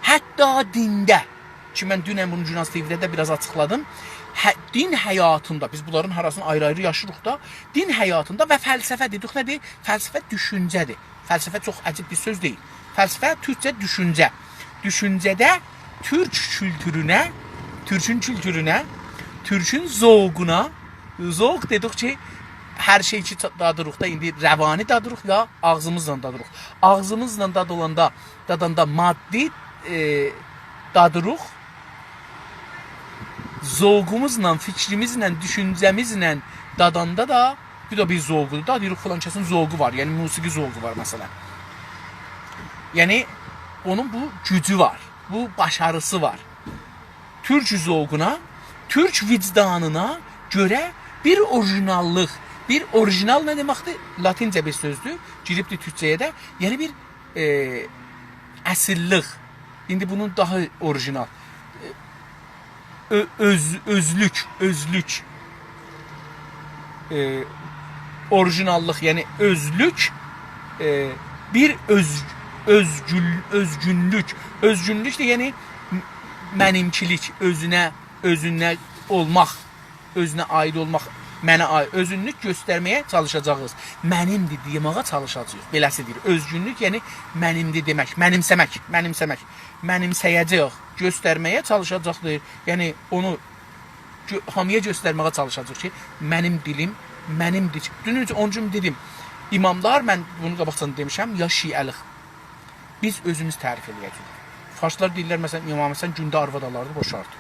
حتی دینده. کی، من دونن بونو گوناز تی‌وی‌ده ده بیر آز آچیقلادیم. هه، دین حیاتیندا، بیز بونلارین هاراسینی آیری-آیری یاشیریق دا، دین حیاتیندا و فلسفه دئدیک، نه‌دیر؟ فلسفه دوشونجه‌دیر. فلسفه چوخ عجیب بیر سؤز دئییل. فلسفه تورکجه دوشونجه. دوشونجه‌ده تورک کولتورونه، تورکون کولتورونه، تورکون ذوقونا، ذوق دئدیک کی، هر شئی کی، دادیریق دا، ایندی روانی دادیریق یا آغزیمیزلا دادیریق. آغزیمیزلا داد اولاندا، داداندا مادی، ائ، دادیریق. ذوقوموزلا، فیکریمیزله، دوشونجه‌میزله داداندا دا، بو دا بیر ذوقودور دا، دئییریک، فلان کسین ذوقو وار، یعنی موسیقی ذوقو وار، مثلا. یعنی، اونون بو گوجو وار، بو باشاریسی وار. تورک ذوقونا، تورک وجدانینا گؤره بیر اوریژیناللیق، بیر اوریژینال نه دئمکدیر؟ لاتینجه بیر سؤزدور، گیریبدیر تورکجه‌یه ده. یعنی بیر، ائ، اصیللیک. ایندی بونون داها اوریژینال. اؤ-، اؤز-، اؤزلوک، اؤزلوک. ائ، اوریژیناللیق، یعنی اؤزلوک، ائ، بیر اؤز-، اؤزگول-، اؤزگونلوک. اؤزگونلوک ده، یعنی م-، منیمکیلیک، اؤزونه، اؤزونه اولماق، اؤزونه عایید اولماق، منه عایید، اؤزونلوک گؤسترمه‌یه چالیشاجاغیق. منیمدیر دئمه‌یه چالیشاجاغیق. بئله‌سیدیر. اؤزگونلوک، یعنی منیمدیر دئمک، منیمسه‌مک، منیمسه‌مک. منیمسه‌یه‌جه‌ییک، گؤسترمه‌یه چالیشاجاقدیر. یعنی اونو گؤ-، هامییا گؤسترمه‌یه چالیشاجاق کی، منیم دیلیم، منیم دیل. دونن اونون اوچون دئدیم، اماملار، من بونو قاباقجادان دئمیشم، یا شیعه‌لیک. بیز اؤزوموز تعریف ائله‌یه‌جه‌ییک. فارسلار دئییرلر، مثلا، امام حسن گونده آرواد آلاردی، بوشاردی.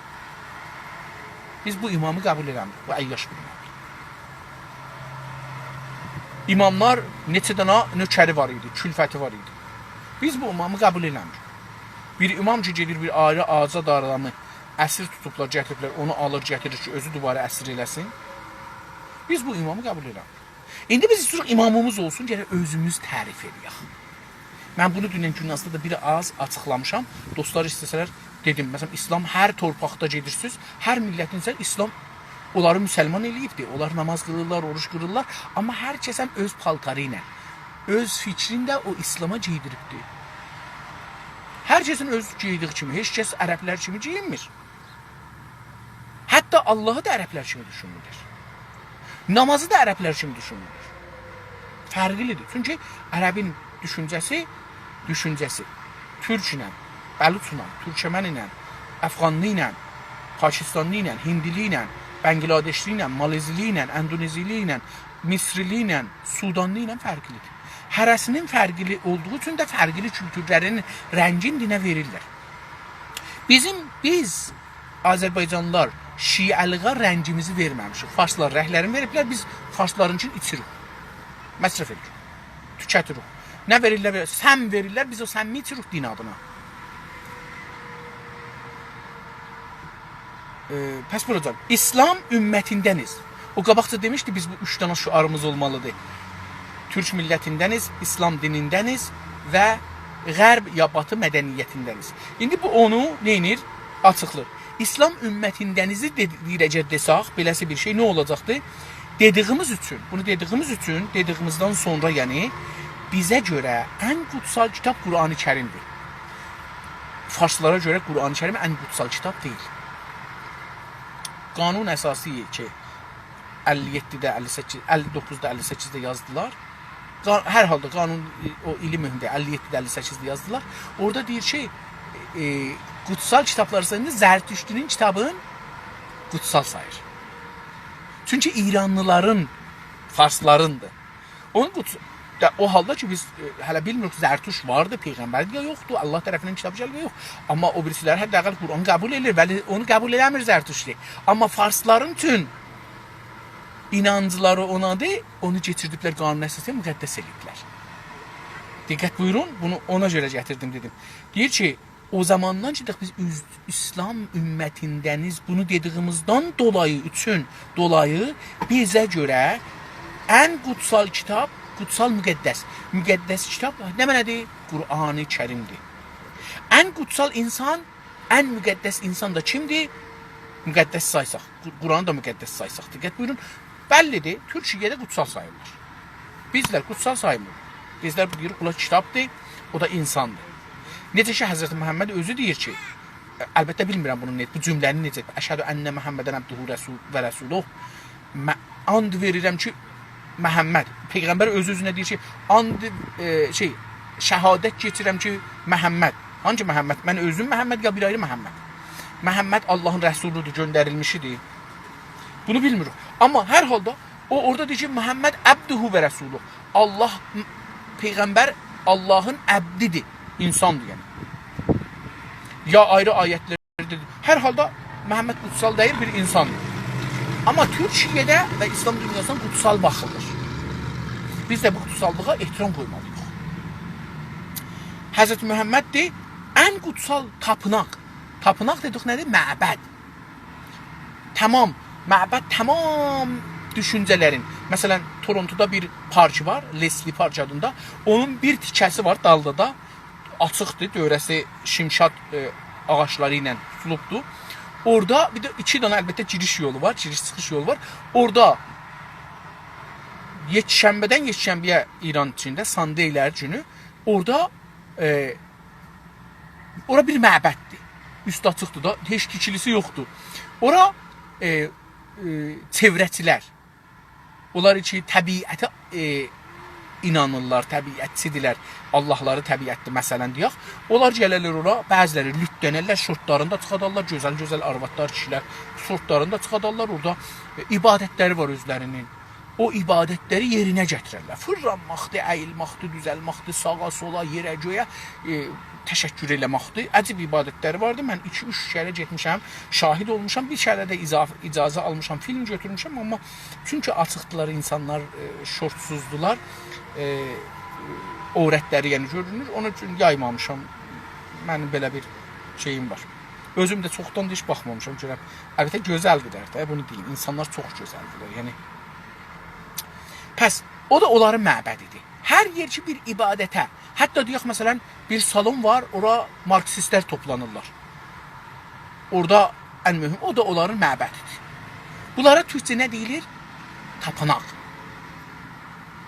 بیز بو امامی قبول ائله‌میریک. بو عیاش بیر امامدیر. اماملار نئچه دنه نؤکری وار ایدی، کلفتی وار ایدی. بیز بو امامی قبول ائله‌میریک. بیر امام کی، گئدیر بیر آیری آزاد آدامی اسیر توتوبلار، گتیریبلر، اونو آلیر، گتیریر کی، اؤزو دوباره اسیر ائله‌سین. بیز بو امامی قبول ائله‌میریک. ایندی بیز ایسته‌ییریک امامیمیز اولسون، گرک اؤزوموز تعریف ائله‌یک. من بونو دونن گوناذدا دا بیر آز آچیقلامیشام. دوستلار ایسته‌سه‌لر، دئدیم، مثلا، ایسلام هر تورپاقدا گئدیرسینیز، هر میللتین ایسه ایسلام اونلاری مسلمان ائله‌ییبدیر. اونلار ناماز قیلیرلار، اوروج قیلیرلار، آمما هر کسن اؤز پالتاری ایله، اؤز فیکرین ده او ایسلاما گئیدیریبدیر. هر کسین اؤز گئیدیگی کیمی، هئچ کس عربلر کیمی گئیینمیر. حتی آللاهی دا عربلر کیمی دوشونمورلر. نامازی دا عربلر کیمی دوشونمورلر. فرقلیدیر. چونکی عربین دوشونجه‌سی، دوشونجه‌سی تورک ایله، بلوچ ایله، تورکمن ایله، افغانلی ایله، پاکستانلی ایله، هندیلی ایله، بنگلادشلی ایله، مالزیلی ایله، اندونزیلی ایله، مصرلی ایله، سودانلی ایله فرقلیدیر. هره‌سینین فرقلی اولدوغو اوچون ده فرقلی کولتورلرین رنگین دینه وئریرلر. بیزیم، بیز آذربایجانلیلار شیعه‌لیغا رنگیمیزی وئرمه‌میشیک. فارسلار رنگلرینی وئریبلر، بیز فارسلارینکینی ایچیریک. مصرف ائدیریک. توکتیریک. نه وئریرلر؟ سم وئریرلر، بیز او سمی ایچیریک دین آدینا. ائ، پس بوراجان، ایسلام امتیندنیز. او قاباقجا دئمیشدی، بیز بو اوچ دنه شعاریمیز اولمالیدیر. تورک میللتیندنیز، ایسلام دینیندنیز و غرب یا باتی مدنیتیندنیز. ایندی بو اونو نئینیر؟ آچیقلیر. ایسلام امتیندنیزی دئ-، دئییر، اگر دئسک، بئله‌سی بیر شئی نه اولاجاقدی؟ دئدیگیمیز اوچون، بونو دئدیگیمیز اوچون، دئدیگیمیزدن سونرا، یعنی، بیزه گؤره ان قوتسال کیتاب قرآن کریمدیر. فارسلارا گؤره قرآن کریم ان قوتسال کیتاب دئییل. قانون اساسی کی، اللی یئددیده، اللی سککیز، اللی دوققوزدا، اللی سککیزده یازدیلار. قا-، هر حالدا قانون، ائ، او ایلی مهم دئییل، اللی یئددیده، اللی سککیزده یازدیلار. اورادا دئییر کی، ائ، قوتسال کیتابلار ساییندا زرتشتی‌نین کیتابین قوتسال ساییر. چونکی ایرانلیلارین، فارسلارین‌دیر. اونون قوتس-، دا، او حالدا کی، بیز، ائ، هله بیلمیریک، زرتشت واردی، پیغمبر یا یوخدور، آللاه طرفیندن کیتاب گلیب یا یوخ. آمما او بیریسیلری حداقل قرآنی قبول ائدیر، ولی اونو قبول ائله‌میر زرتشتی. آمما فارسلارین بوتون اینانجلاری اونادیر، اونو کئچیردیبلر قانون اساسی‌یا، مقدس ائله‌ییبلر. دقت بویورون، بونو اونا گؤره گتیردیم، دئدیم. دئییر کی، او زاماندان کی، بیز اوز-، ایسلام امتیندنیز، بونو دئدیگیمیزدن دولایی، اوچون دولایی بیزه گؤره ان قوتسال کیتاب، قوتسال مقدس. مقدس کیتاب نه معنادیر؟ قرآن کریمدیر. ان قوتسال اینسان، ان مقدس اینسان دا کیمدیر؟ مقدس سایساق، قر-، قرآنی دا مقدس سایساق. دقت بویورون، بللیدیر، تورکیه‌ده قوتسال ساییرلار. بیزلر قوتسال سایمیریق. بیزلر دئییریک، بونلار کیتابدیر، او دا اینساندیر. نئجه کی، حضرت محمد اؤزو دئییر کی، البته بیلمیرم بونون نه، بو جمله‌نی نئجه، «أشهد أن محمداً عبده رسول-، و رسوله»، م-، آند وئریرم کی، محمد، پیغمبر اؤز-اؤزونه دئییر کی، آند، ائ، شئی، شهادت کئچیرم کی، محمد. هانگی محمد؟ من اؤزوم محمد، یا بیر آیری محمد؟ محمد آللاهین رسولودور، گؤندریلمیشیدیر. بونو بیلمیریک. آمما هر حالدا او اورادا دئییر کی، «محمد عبده و رسوله». آللاه، م-، پیغمبر آللاهین عبدیدیر، اینساندیر یعنی. یا آیری آیتلرده، هر حالدا محمد قوتسال دئییل، بیر اینساندیر. آمما تورکیه‌ده و ایسلام دونیاسیندا قوتسال باخیلیر. بیز ده بو قوتساللیغا احترام قویمالی‌ییق. حضرت محمددیر ان قوتسال تاپیناق. تاپیناق دئدیک نه‌دیر؟ معبد. تمام، معبد تمام دوشونجه‌لرین. مثلا، تورونتودا بیر پارک وار، لسلی پارک آدیندا. اونون بیر تیکه‌سی وار دالدا دا. آچیقدیر، دؤوره‌سی شمشاد، ائ، آغاجلاری ایله توتولوبدور. اورادا بیر ده ایکی دنه، البته، گیریش یولو وار، گیریش-چیخیش یولو وار. اورادا یکشنبه‌دن یکشنبه‌یه ایران ایچینده، Sunday-لر گونو، اورادا، ائ، اورا بیر معبددیر. اوستو آچیقدیر دا، هئچ تیکیلیسی یوخدور. اورا، ائ، ائ، چئوره‌چیلر، اونلار کی، طبیعته، ائ، اینانیرلار، طبیعتچی‌دیرلر، آللاهلاری طبیعتدیر، مثلا، دئیک. اونلار گلرلر اورا، بعضی‌لری لوتلنرلر، شورتلارینی دا چیخادارلار، گؤزل-گؤزل آروادلار، کیشی‌لر شورتلارینی دا چیخادارلار، اورادا، ائ، عبادتلری وار اؤزلرینین. او عبادتلری یئرینه گتیررلر. فیرلانماقدیر، اییلماقدیر، دوزلماقدیر، ساغا، سولا، یئره، گؤیه، ائ، تشکر ائله‌مکدیر. عجیب عبادتلری واردی. من ایکی-اوچ کره گئتمیشم، شاهد اولموشام. بیر کره ده اضاف-، اجازه آلمیشام، فیلم گؤتورموشم، آمما چونکی آچیقدیلار اینسانلار، ائ، شورتسوزدولار، ائ، عورتلری، یعنی، گؤرونور. اونون اوچون یایمامیشام. منیم بئله بیر شئییم وار. اؤزوم ده چوخدان دا هئچ باخمامیشام، گؤرم. البته، گؤزلدیلر ده، بونو دئییم. اینسانلار چوخ گؤزلدیلر، یعنی. پس، او دا اونلارین معبدیدیر. هر یئر کی، بیر عبادته، حتی دئیک، مثلا، بیر سالون وار، اورا مارکسیستلر توپلانیرلار. اورادا ان مهم، او دا اونلارین معبدیدیر. بونلارا تورکجه نه دئییلیر؟ تاپیناق.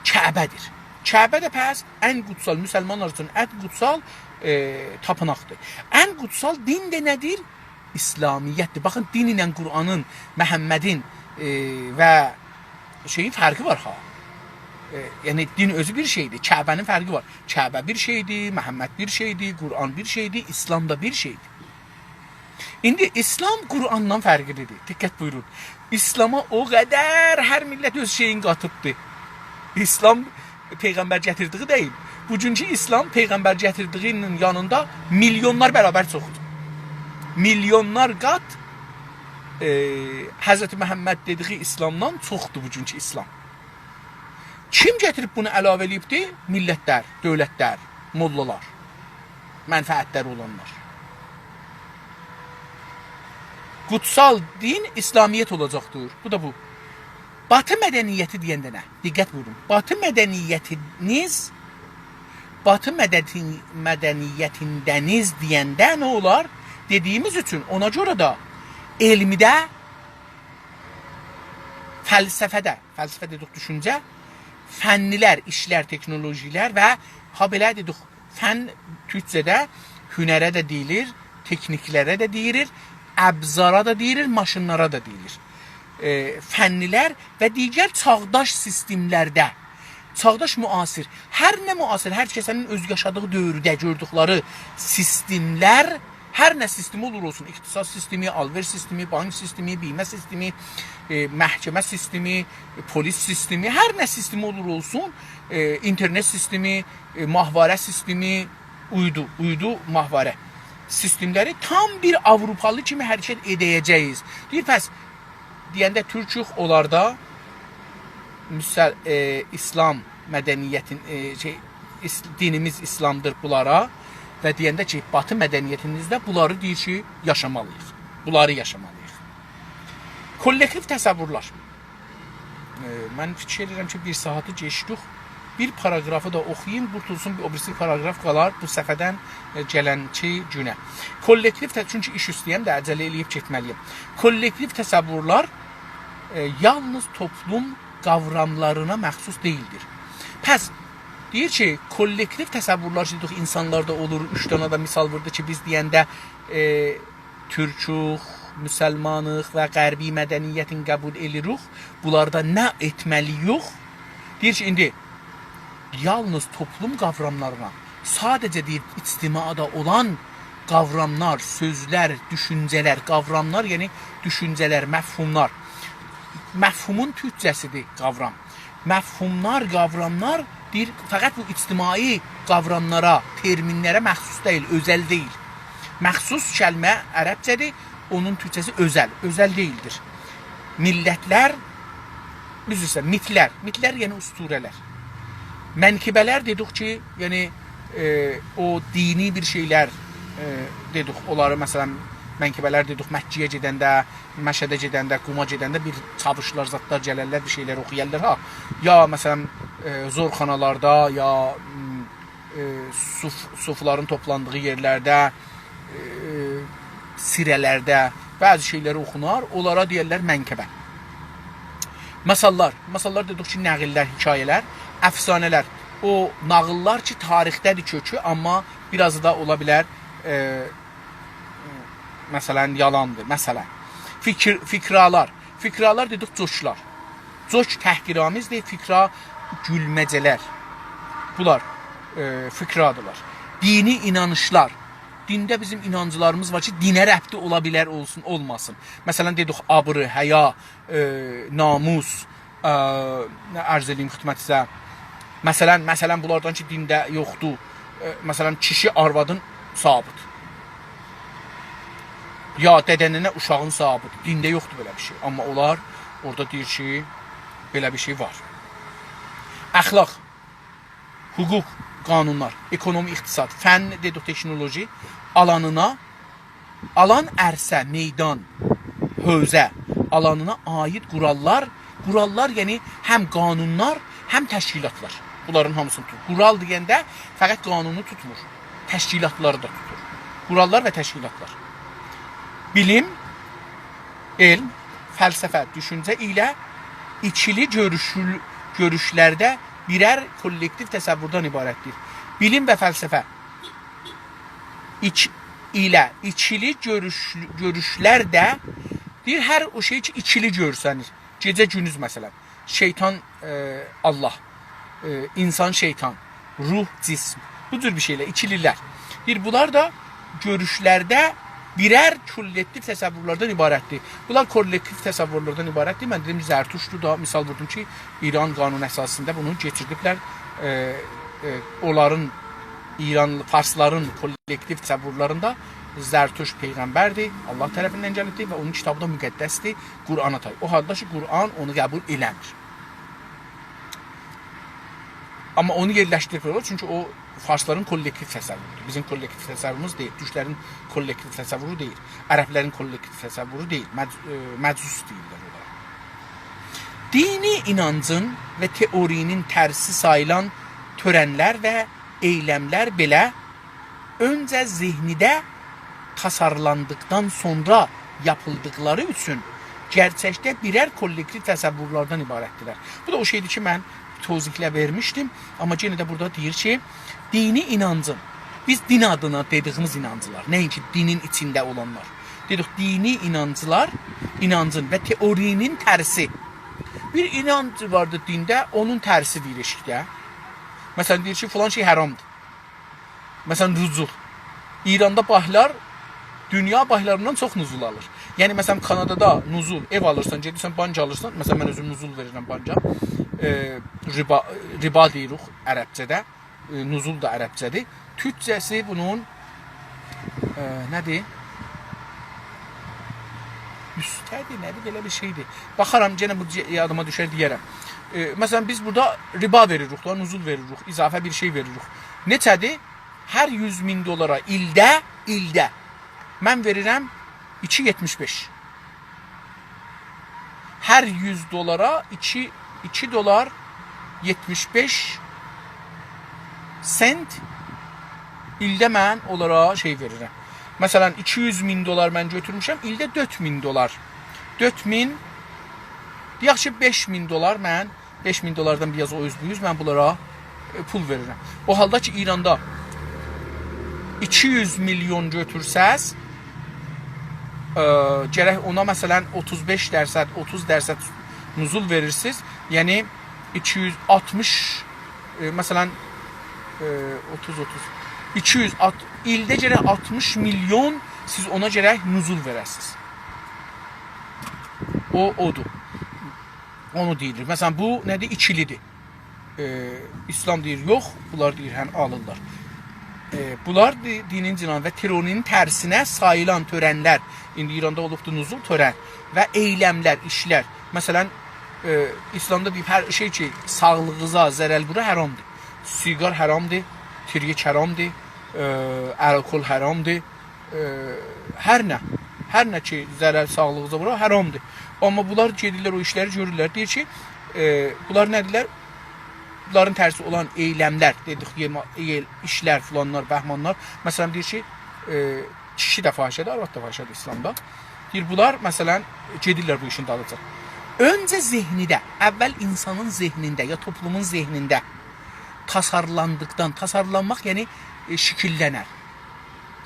کعبه‌دیر. کعبه ده پس ان قوتسال، مسلمانلار اوچون ان قوتسال، ائ، تاپیناقدیر. ان قوتسال دین ده نه‌دیر؟ اسلامیتدیر. باخین، دین ایله قرآنین، محمدین، ائ، و شئیین فرقی وار ها. ائ، یعنی، دین اؤزو بیر شئیدیر، کعبه‌نین فرقی وار. کعبه بیر شئیدیر، محمد بیر شئیدیر، قرآن بیر شئیدیر، اسلام دا بیر شئیدیر. ایندی اسلام قرآندان فرقلیدیر. دقت بویورون. اسلاما او قدر هر میللت اؤز شئیینی قاتیبدی. اسلام پیغمبر گتیردیگی دئییل. بوگونکو اسلام پیغمبر گتیردیگی‌نین یانیندا میلیونلار برابر چوخدور. میلیونلار قات، ائ، حضرت محمد دئدیگی اسلامدان چوخدور بوگونکو اسلام. کیم گتیریب بونو علاوه ائله‌ییبدی؟ میللتلر، دؤولتلر، موللالار، منفعتلری اولانلار. قوتسال دین اسلامیت اولاجاقدیر. بو دا بو. باتی مدنیتی دئینده نه؟ دقت بویورون. باتی مدنیتینیز، باتی مدنی-، مدنیتینده‌نیز دئینده نه اولار؟ دئدیگیمیز اوچون، اونا گؤره ده علمده، فلسفه‌ده، فلسفه دئدیک، دوشونجه، فنلر، ایشلر، تکنولوژیلر و هابئله دئدیک، فن تورکجه‌ده هنره ده دئییلیر، تکنیکلره ده دئییلیر، ابزارا دا دئییلیر، ماشینلارا دا دئییلیر. ائ، فنلر و دیگر چاغداش سیستملرده، چاغداش معاصر، هر نه معاصر، هر کسه‌نین اؤز یاشادیغی دؤورده گؤردوکلری سیستملر، هر نه سیستمی اولور اولسون، اقتصاد سیستمی، آلوئر سیستمی، بانک سیستمی، بیمه سیستمی، ائ، محکمه سیستمی، ائ، پلیس سیستمی، هر نه سیستمی اولور اولسون، ائ، اینترنت سیستمی، ائ، ماهواره سیستمی، اویدو، اویدو ماهواره سیستملری تام بیر آوروپالی کیمی حرکت ائده‌جه‌ییک. دئییر، پس دئینده تورکوخ، اونلاردا مسل-، ائ، اسلام مدنیتین، ائ، شئی، ایس-، دینیمیز اسلامدیر بونلارا و دئینده کی، باتی مدنیتینیزده بونلاری دئییر کی، یاشامالی‌ییق. بونلاری یاشامالی‌ییق. کولکتیو تصورلر. ائ، من فیکیر ائدیرم کی، بیر ساعاتی کئچدیک. بیر پاراگرافی دا اوخویوم، قورتولسون، او بیریسی پاراگراف قالار بو صفحه‌دن، ائ، گلنکی گونه. کولکتیو ته-، چونکی ایش اوسته‌یم ده، عجله ائله‌ییب گئتمه‌لی‌یم. کولکتیو تصورلر، ائ، یالنیز توپلوم قاوراملارینا مخصوص دئییلدیر. پس، دئییر کی، کولکتیو تصورلر کی، دئدیک، اینسانلاردا اولور، اوچ دنه ده مثال ووردو کی، بیز دئینده، ائ، تورکوخ، مسلمانیق و غربی مدنیتین قبول ائدیریک. بونلاردا نه ائتمه‌لی‌ییک؟ دئییر کی، ایندی یالنیز توپلوم قاوراملارینا، ساده‌جه دئییر، اجتماعدا اولان قاوراملار، سؤزلر، دوشونجه‌لر، قاوراملار، یعنی دوشونجه‌لر، مفهوملار. مفهومون تورکجه‌سیدیر قاورام. مفهوملار، قاوراملار دئییر، فقط بو اجتماعی قاوراملارا، ترمینلره مخصوص دئییل، اؤزل دئییل. مخصوص کلمه عربجه‌دیر، اونون تورکجه‌سی اؤزل، اؤزل دئییلدیر. میللتلر، عذر ایسته‌ییرم، میتلر، میتلر، یعنی اسطوره‌لر. منقبه‌لر دئدیک کی، یعنی، ائ، او دینی بیر شئیلر، ائ، دئدیک، اونلاری، مثلا، منقبه‌لر دئدیک، مکه‌یه گئدنده، مشهده گئدنده، قوما گئدنده بیر چاووشلار، زادلار گلرلر، بیر شئیلر اوخویارلار، ها. یا، مثلا، ائ، زورخانالاردا، یا، م، ائ، صوف-، صوفلارین توپلاندیغی یئرلرده، ائ، سیره‌لرده بعضی شئیلر اوخونار، اونلارا دئیرلر منقبه. ماساللار، ماساللار دئدیک کی، ناغیللار، حکایه‌لر، افسانه‌لر، او ناغیللار کی، تاریخده‌دیر کؤکو، آمما بیر آز دا اولا بیلر، ائ، مثلا، یالاندیر، مثلا. فیکیر، فیکرالار، فیکرالار دئدیک، جوکلار. جوک تحقیرآمیزدیر، فیکرا گولمه‌جه‌لر. بونلار، ائ، فیکرادیلار. دینی اینانیشلار. دینده بیزیم اینانجلاریمیز وار کی، دینه ربطی اولا بیلر، اولسون، اولماسین. مثلا، دئدیک، آبری، حیا، ائ، ناموس، ا، نه عرض ائله‌ییم خدمتینیزه؟ مثلا، مثلا، بونلاردان کی، دینده یوخدور. ا، مثلا، کیشی آروادین صاحیبیدیر. یا دده ننه اوشاغین صاحیبیدیر. دینده یوخدور بئله بیر شئی. آمما اونلار اورادا دئییر کی، بئله بیر شئی وار. اخلاق، حقوق، قانونلار، اکونومی، اقتصاد، فن، دئدیک، تکنولوژی آلانینا، آلان عرصه، میدان، حوزه آلانینا عایید قوراللار، قوراللار، یعنی هم قانونلار، هم تشکیلاتلار. بونلارین هامیسینی توتور. قورال دئینده فقط قانونو توتمور، تشکیلاتلاری دا توتور. قوراللار و تشکیلاتلار. بیلیم، علم، فلسفه، دوشونجه ایله ایکیلی گؤروشول-، گؤروشلرده بیرر کوللکتیو تصوردن عبارتدیر. بیلیم و فلسفه ایک-، ایله ایکیلی گؤروش-، گؤروشلرده دئییر، هر او شئی کی، ایکیلی گؤرسنیر. گئجه گوندوز، مثلا. شیطان، ائ، الله، ائ، انسان شیطان، روح جسم. بو جور بیر شئیلر، ایکیلیلر. دئییر، بونلار دا گؤروشلرده بیرر کوللکتیو تصوورلردن عبارتدیر. بونلار کوللکتیو تصوورلردن عبارتدیر. من دئدیم، زرتشتو دا مثال ووردوم کی، ایران قانون اساسیندا بونو کئچیردیبلر. ائ، ائ، اونلارین، ایران، فارسلارین کوللکتیو تصوورلرینده زرتشت پیغمبردیر، الله طرفیندن گلیبدیر و اونون کیتابی دا مقدسدیر، قرآنا تای. او حالدا کی، قرآن اونو قبول ائله‌میر. آمما اونو یئرلشدیریبلر، چونکی او فارسلارین کوللکتیو تصوورودور. بیزیم کوللکتیو تصووروموز دئییل، تورکلرین کوللکتیو تصوورو دئییل، عربلرین کوللکتیو تصوورو دئییل. مج-، ائ، مجوس دئییرلر اونلارا. دینی اینانجین و تئوری‌نین ترسی ساییلان تؤرنلر و ائیلملر بئله اؤنجه ذهنیده تاسارلاندیقدان سونرا یاپیلدیقلاری اوچون گئرچکده بیرر کوللکتیو تصوورلردن عبارتدیرلر. بو دا او شئیدیر کی، من توضیحله وئرمیشدیم. آمما یئنه ده بورادا دئییر کی، دینی اینانجین، بیز دین آدینا دئدیییمیز اینانجلار، نه‌اینکی دینین ایچینده اولانلار. دئدیک، دینی اینانجلار، اینانجین و تئوری‌نین ترسی. بیر اینانج واردی دینده، اونون ترسی دئییریک ده. مثلا، دئییر کی، فلان شئی حرامدیر. مثلا، نزول. ایراندا بانکلار دونیا بانکلاریندان چوخ نزول آلیر. یعنی، مثلا، کانادادا نزول، ائو آلیرسان، گئدیرسن، بانک آلیرسان. مثلا، من اؤزوم نزول وئریرم بانکا. ائ، ربا، ربا دئییریک عربجه‌ده. ائ، نزول دا عربجه‌دیر. تورکجه‌سی بونون، ائ، نه‌دیر؟ اوسته‌دیر، نه‌دیر؟ بئله بیر شئیدیر. باخارام، یئنه بو ج-، یادیما دوشر، دئیه‌رم. ائ، مثلا، بیز بورادا ربا وئریریک دا، نزول وئریریک، اضافه بیر شئی وئریریک. نئچه‌دیر؟ هر یوز مین دلارا ایلده، ایلده من وئریرم ایکی یئتمیش بئش. هر یوز دلارا ایکی، ایکی دلار یئتمیش بئش سنت ایلده من اونلارا شئی وئریرم. مثلا، ایکی یوز مین دلار من گؤتورموشم، ایلده دؤرد مین دلار. دؤرد مین، یاخشی، بئش مین دلار من، بئش مین دلاردان بیر آز او اوز بو اوز من بونلارا، ائ، پول وئریرم. او حالدا کی، ایراندا ایکی یوز میلیون گؤتورسز، ائ، گرک اونا، مثلا، اوتوز بئش درصد، اوتوز درصد نزول وئریرسینیز. یعنی، ایکی یوز آلتمیش، ائ، مثلا، ائ، اوتوز، اوتوز، ایکی یوز آت-، ایلده گرک آلتمیش میلیون سیز اونا گرک نزول وئره‌سینیز. او، اودور. اونو دئییلیر. مثلا، بو نه‌دیر؟ ایکیلی‌دیر. ائ، ایسلام دئییر، یوخ، بونلار دئییر، هن آلیرلار. ائ، بونلار دی-، دینین جنان و تئوری‌نین ترسینه ساییلان تؤرنلر، ایندی ایراندا اولوبدور نزول تؤرن و ائیلملر، ایشلر. مثلا، ائ، ایسلامدا دئییب، هر شئی کی، ساغلیغینیزا ضرر وورا، حرامدیر. سیگار حرامدیر، تریاک حرامدیر، ائ، الکل حرامدیر. ائ، هر نه، هر نه کی، ضرر ساغلیغینیزا وورا، حرامدیر. آمما بونلار گئدیرلر، او ایشلری گؤرورلر. دئییر کی، ائ، بونلار نه‌دیرلر؟ بونلارین ترسی اولان ائیلملر، دئدیک، یئما-، ائیل-، ایشلر، فلانلار، بهمانلار. مثلا، دئییر کی، ائ، کیشی ده فاحشه‌دیر، آرواد دا فاحشه‌دیر ایسلامدا. دئییر، بونلار، مثلا، گئدیرلر بو ایشین دالیجا. اؤنجه ذهنیده، اول اینسانین ذهنینده، یا توپلومون ذهنینده تاسارلاندیقدان، تاسارلانماق، یعنی، ائ، شکیللنر.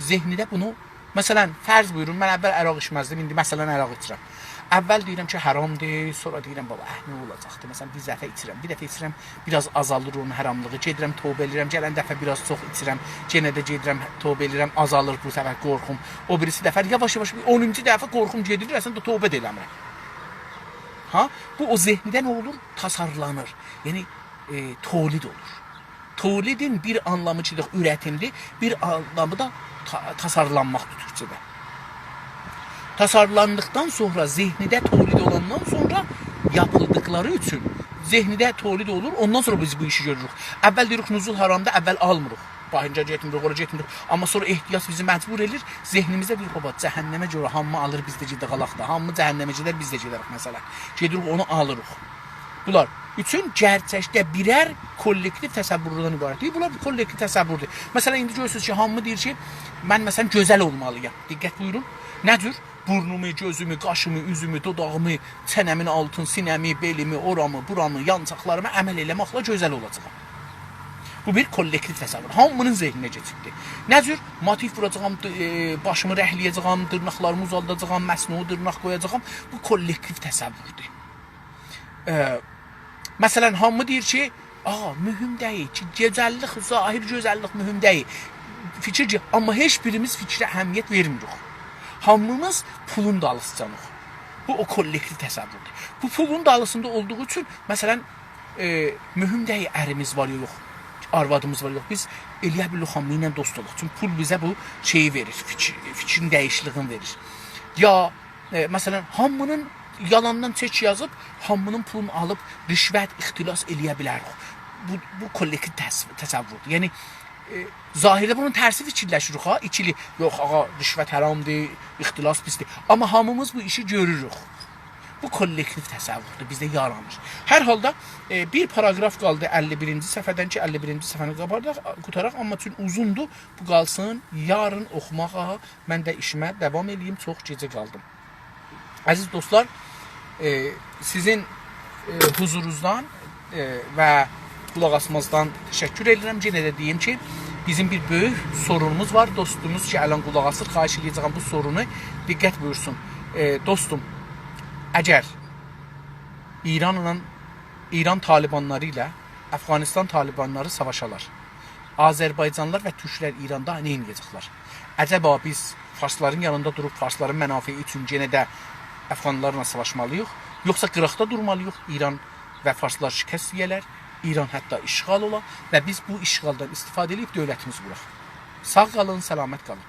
ذهنیده بونو، مثلا، فرض بویورون، من اول عرق ایچمزدیم، ایندی، مثلا، عرق ایچیرم. اول دئییرم کی، حرامدیر، سونرا دئییرم، بابا، اه، نه اولاجاقدی؟ مثلا، بیر دفعه ایچیرم، بیر دفعه ایچیرم، بیر آز آزالیر اونون حراملیغی، گئدیرم، توبه ائلیرم، گلن دفعه بیر آز چوخ ایچیرم، یئنه ده گئدیرم، توبه ائلیرم، آزالیر بو سفر قورخوم. او بیریسی دفعه، یاواش-یاواش، بیر اونونجو دفعه قورخوم گئدیر، اصلینده توبه ده ائله‌میرم. ها، بو او ذهنده نه اولور؟ تاسارلانیر. یعنی، ائ، تولید اولور. تولیدین بیر آنلامی کی، اورتیمدیر، بیر آنلامی دا تا-، تاسارلانماقدیر تورکجه‌ده. تاسارلاندیقدان سونرا، ذهنده تولید اولاندان سونرا یاپیلدیقلاری اوچون ذهنده تولید اولور، اوندان سونرا بیز بو ایشی گؤروروک. اول دئییریک، نزول حرامدیر، اول آلمیریق. باهینجا گئتمیریک، اورا گئتمیریک. آمما سونرا احتیاج بیزی مجبور ائله‌ییر، ذهنیمیزده دئییر، بابا، جهنمه گؤره هامی آلیر، بیز ده گئدک آلاق دا. هامی جهنمه گئدر، بیز ده گئدریک، مثلا. گئدیریک، اونو آلیریق. بونلار اوچون گئرچکده بیرر کوللکتیو تصووردن عبارتدیر. بونلار بیر کوللکتیو تصووردور. مثلا، ایندی گؤرورسونوز کی، هامی دئییر کی، من، مثلا، گؤزل اولمالی‌یام. دقت بویورون. نه جور؟ بورنومو، گؤزومو، قاشیمی، اوزومو، دوداغیمی، چنه‌مین آلتین، سینه‌می، بئلیمی، اورامی، بورامی، یانچاقلاریمی عمل ائله‌مکله گؤزل اولاجاغام. بو بیر کوللکتیو تصوور. هامی‌نین ذهنینه کئچیبدیر. نه جور؟ موتیو ووراجاغام، د-، ائ، باشیمی رنگله‌یه‌جه‌یم، دیرناقلاریمی اوزالداجاغام، مصنوعی دیرناق قویاجاغام. بو کوللکتیو تصووردور. ائ، مثلا، هامی دئییر کی، «آ، مهم دئییل کی، گؤزللیک، ظاهر گؤزللیک مهم دئییل.» فیکیر کی، آمما هئچ بیریمیز فیکره اهمیت وئرمیریک. هامیمیز پولون دالیسیجانیق. بو او کوللکتیو تصووردور. بو پولون دالیسیندا اولدوغو اوچون، مثلا، ائ، مهم دئییل اریمیز وار یا یوخ، آروادیمیز وار یا یوخ. بیز ائلیه بیلیریک هامی ایله دوست اولاق. چونکی پول بیزه بو شئیی وئریر، فیکیر، فیکرین دییشیکلیگینی وئریر. یا ائ، مثلا، هامی‌نین یالاندان چک یازیب، هامی‌نین پولونو آلیب، رشوت، اختلاس ائلیه بیلریک. بو، بو کوللکتیو تص-، تصووردور. یعنی، ائ، ظاهرده بونون ترسی فیکیرلشیریک ها، ایکیلی، یوخ، آغا، رشوت حرامدیر، اختلاس پیسدیر. آمما هامیمیز بو ایشی گؤروروک. بو کوللکتیو تصووردور، بیزده یارانیر. هر حالدا، ائ، بیر پاراگراف قالدی اللی بیرینجی صفحه‌دن کی، اللی بیرینجی صفحه‌نی قابارداق، قوتاراق، آمما چون اوزوندور، بو قالسین، یارین اوخوماغا من ده ایشیمه داوام ائله‌ییم، چوخ گئجه قالدیم. عزیز دوستلار، ائ، سیزین، ائ، حضورونوزدان، ائ، و قولاق آسمازدان تشکر ائدیرم. یئنه ده دئییم کی، بیزیم بیر بؤیوک سورونوموز وار. دوستوموز کی، الان قولاق آسیر، خواهش ائده‌جه‌یم بو سورونو دقت بویورسون. ائ، دوستوم، اگر ایرانلا، ایران طالبانلاری ایله افغانستان طالبانلاری ساواشالار، آذربایجانلیلار و تورکلر ایراندا نه ائده‌جکلر؟ عجبا بیز فارسلارین یانیندا دوروب فارسلارین منافعی اوچون یئنه ده افغانلارلا ساواشمالی‌ییق، یوخسا قیراقدا دورمالی‌ییق، ایران و فارسلار شکست یئیه‌لر، ایران حتی اشغال اولا و بیز بو اشغالدان استفاده ائدیب دؤولتیمیزی قوراق؟ ساغ قالین، سلامت قالین.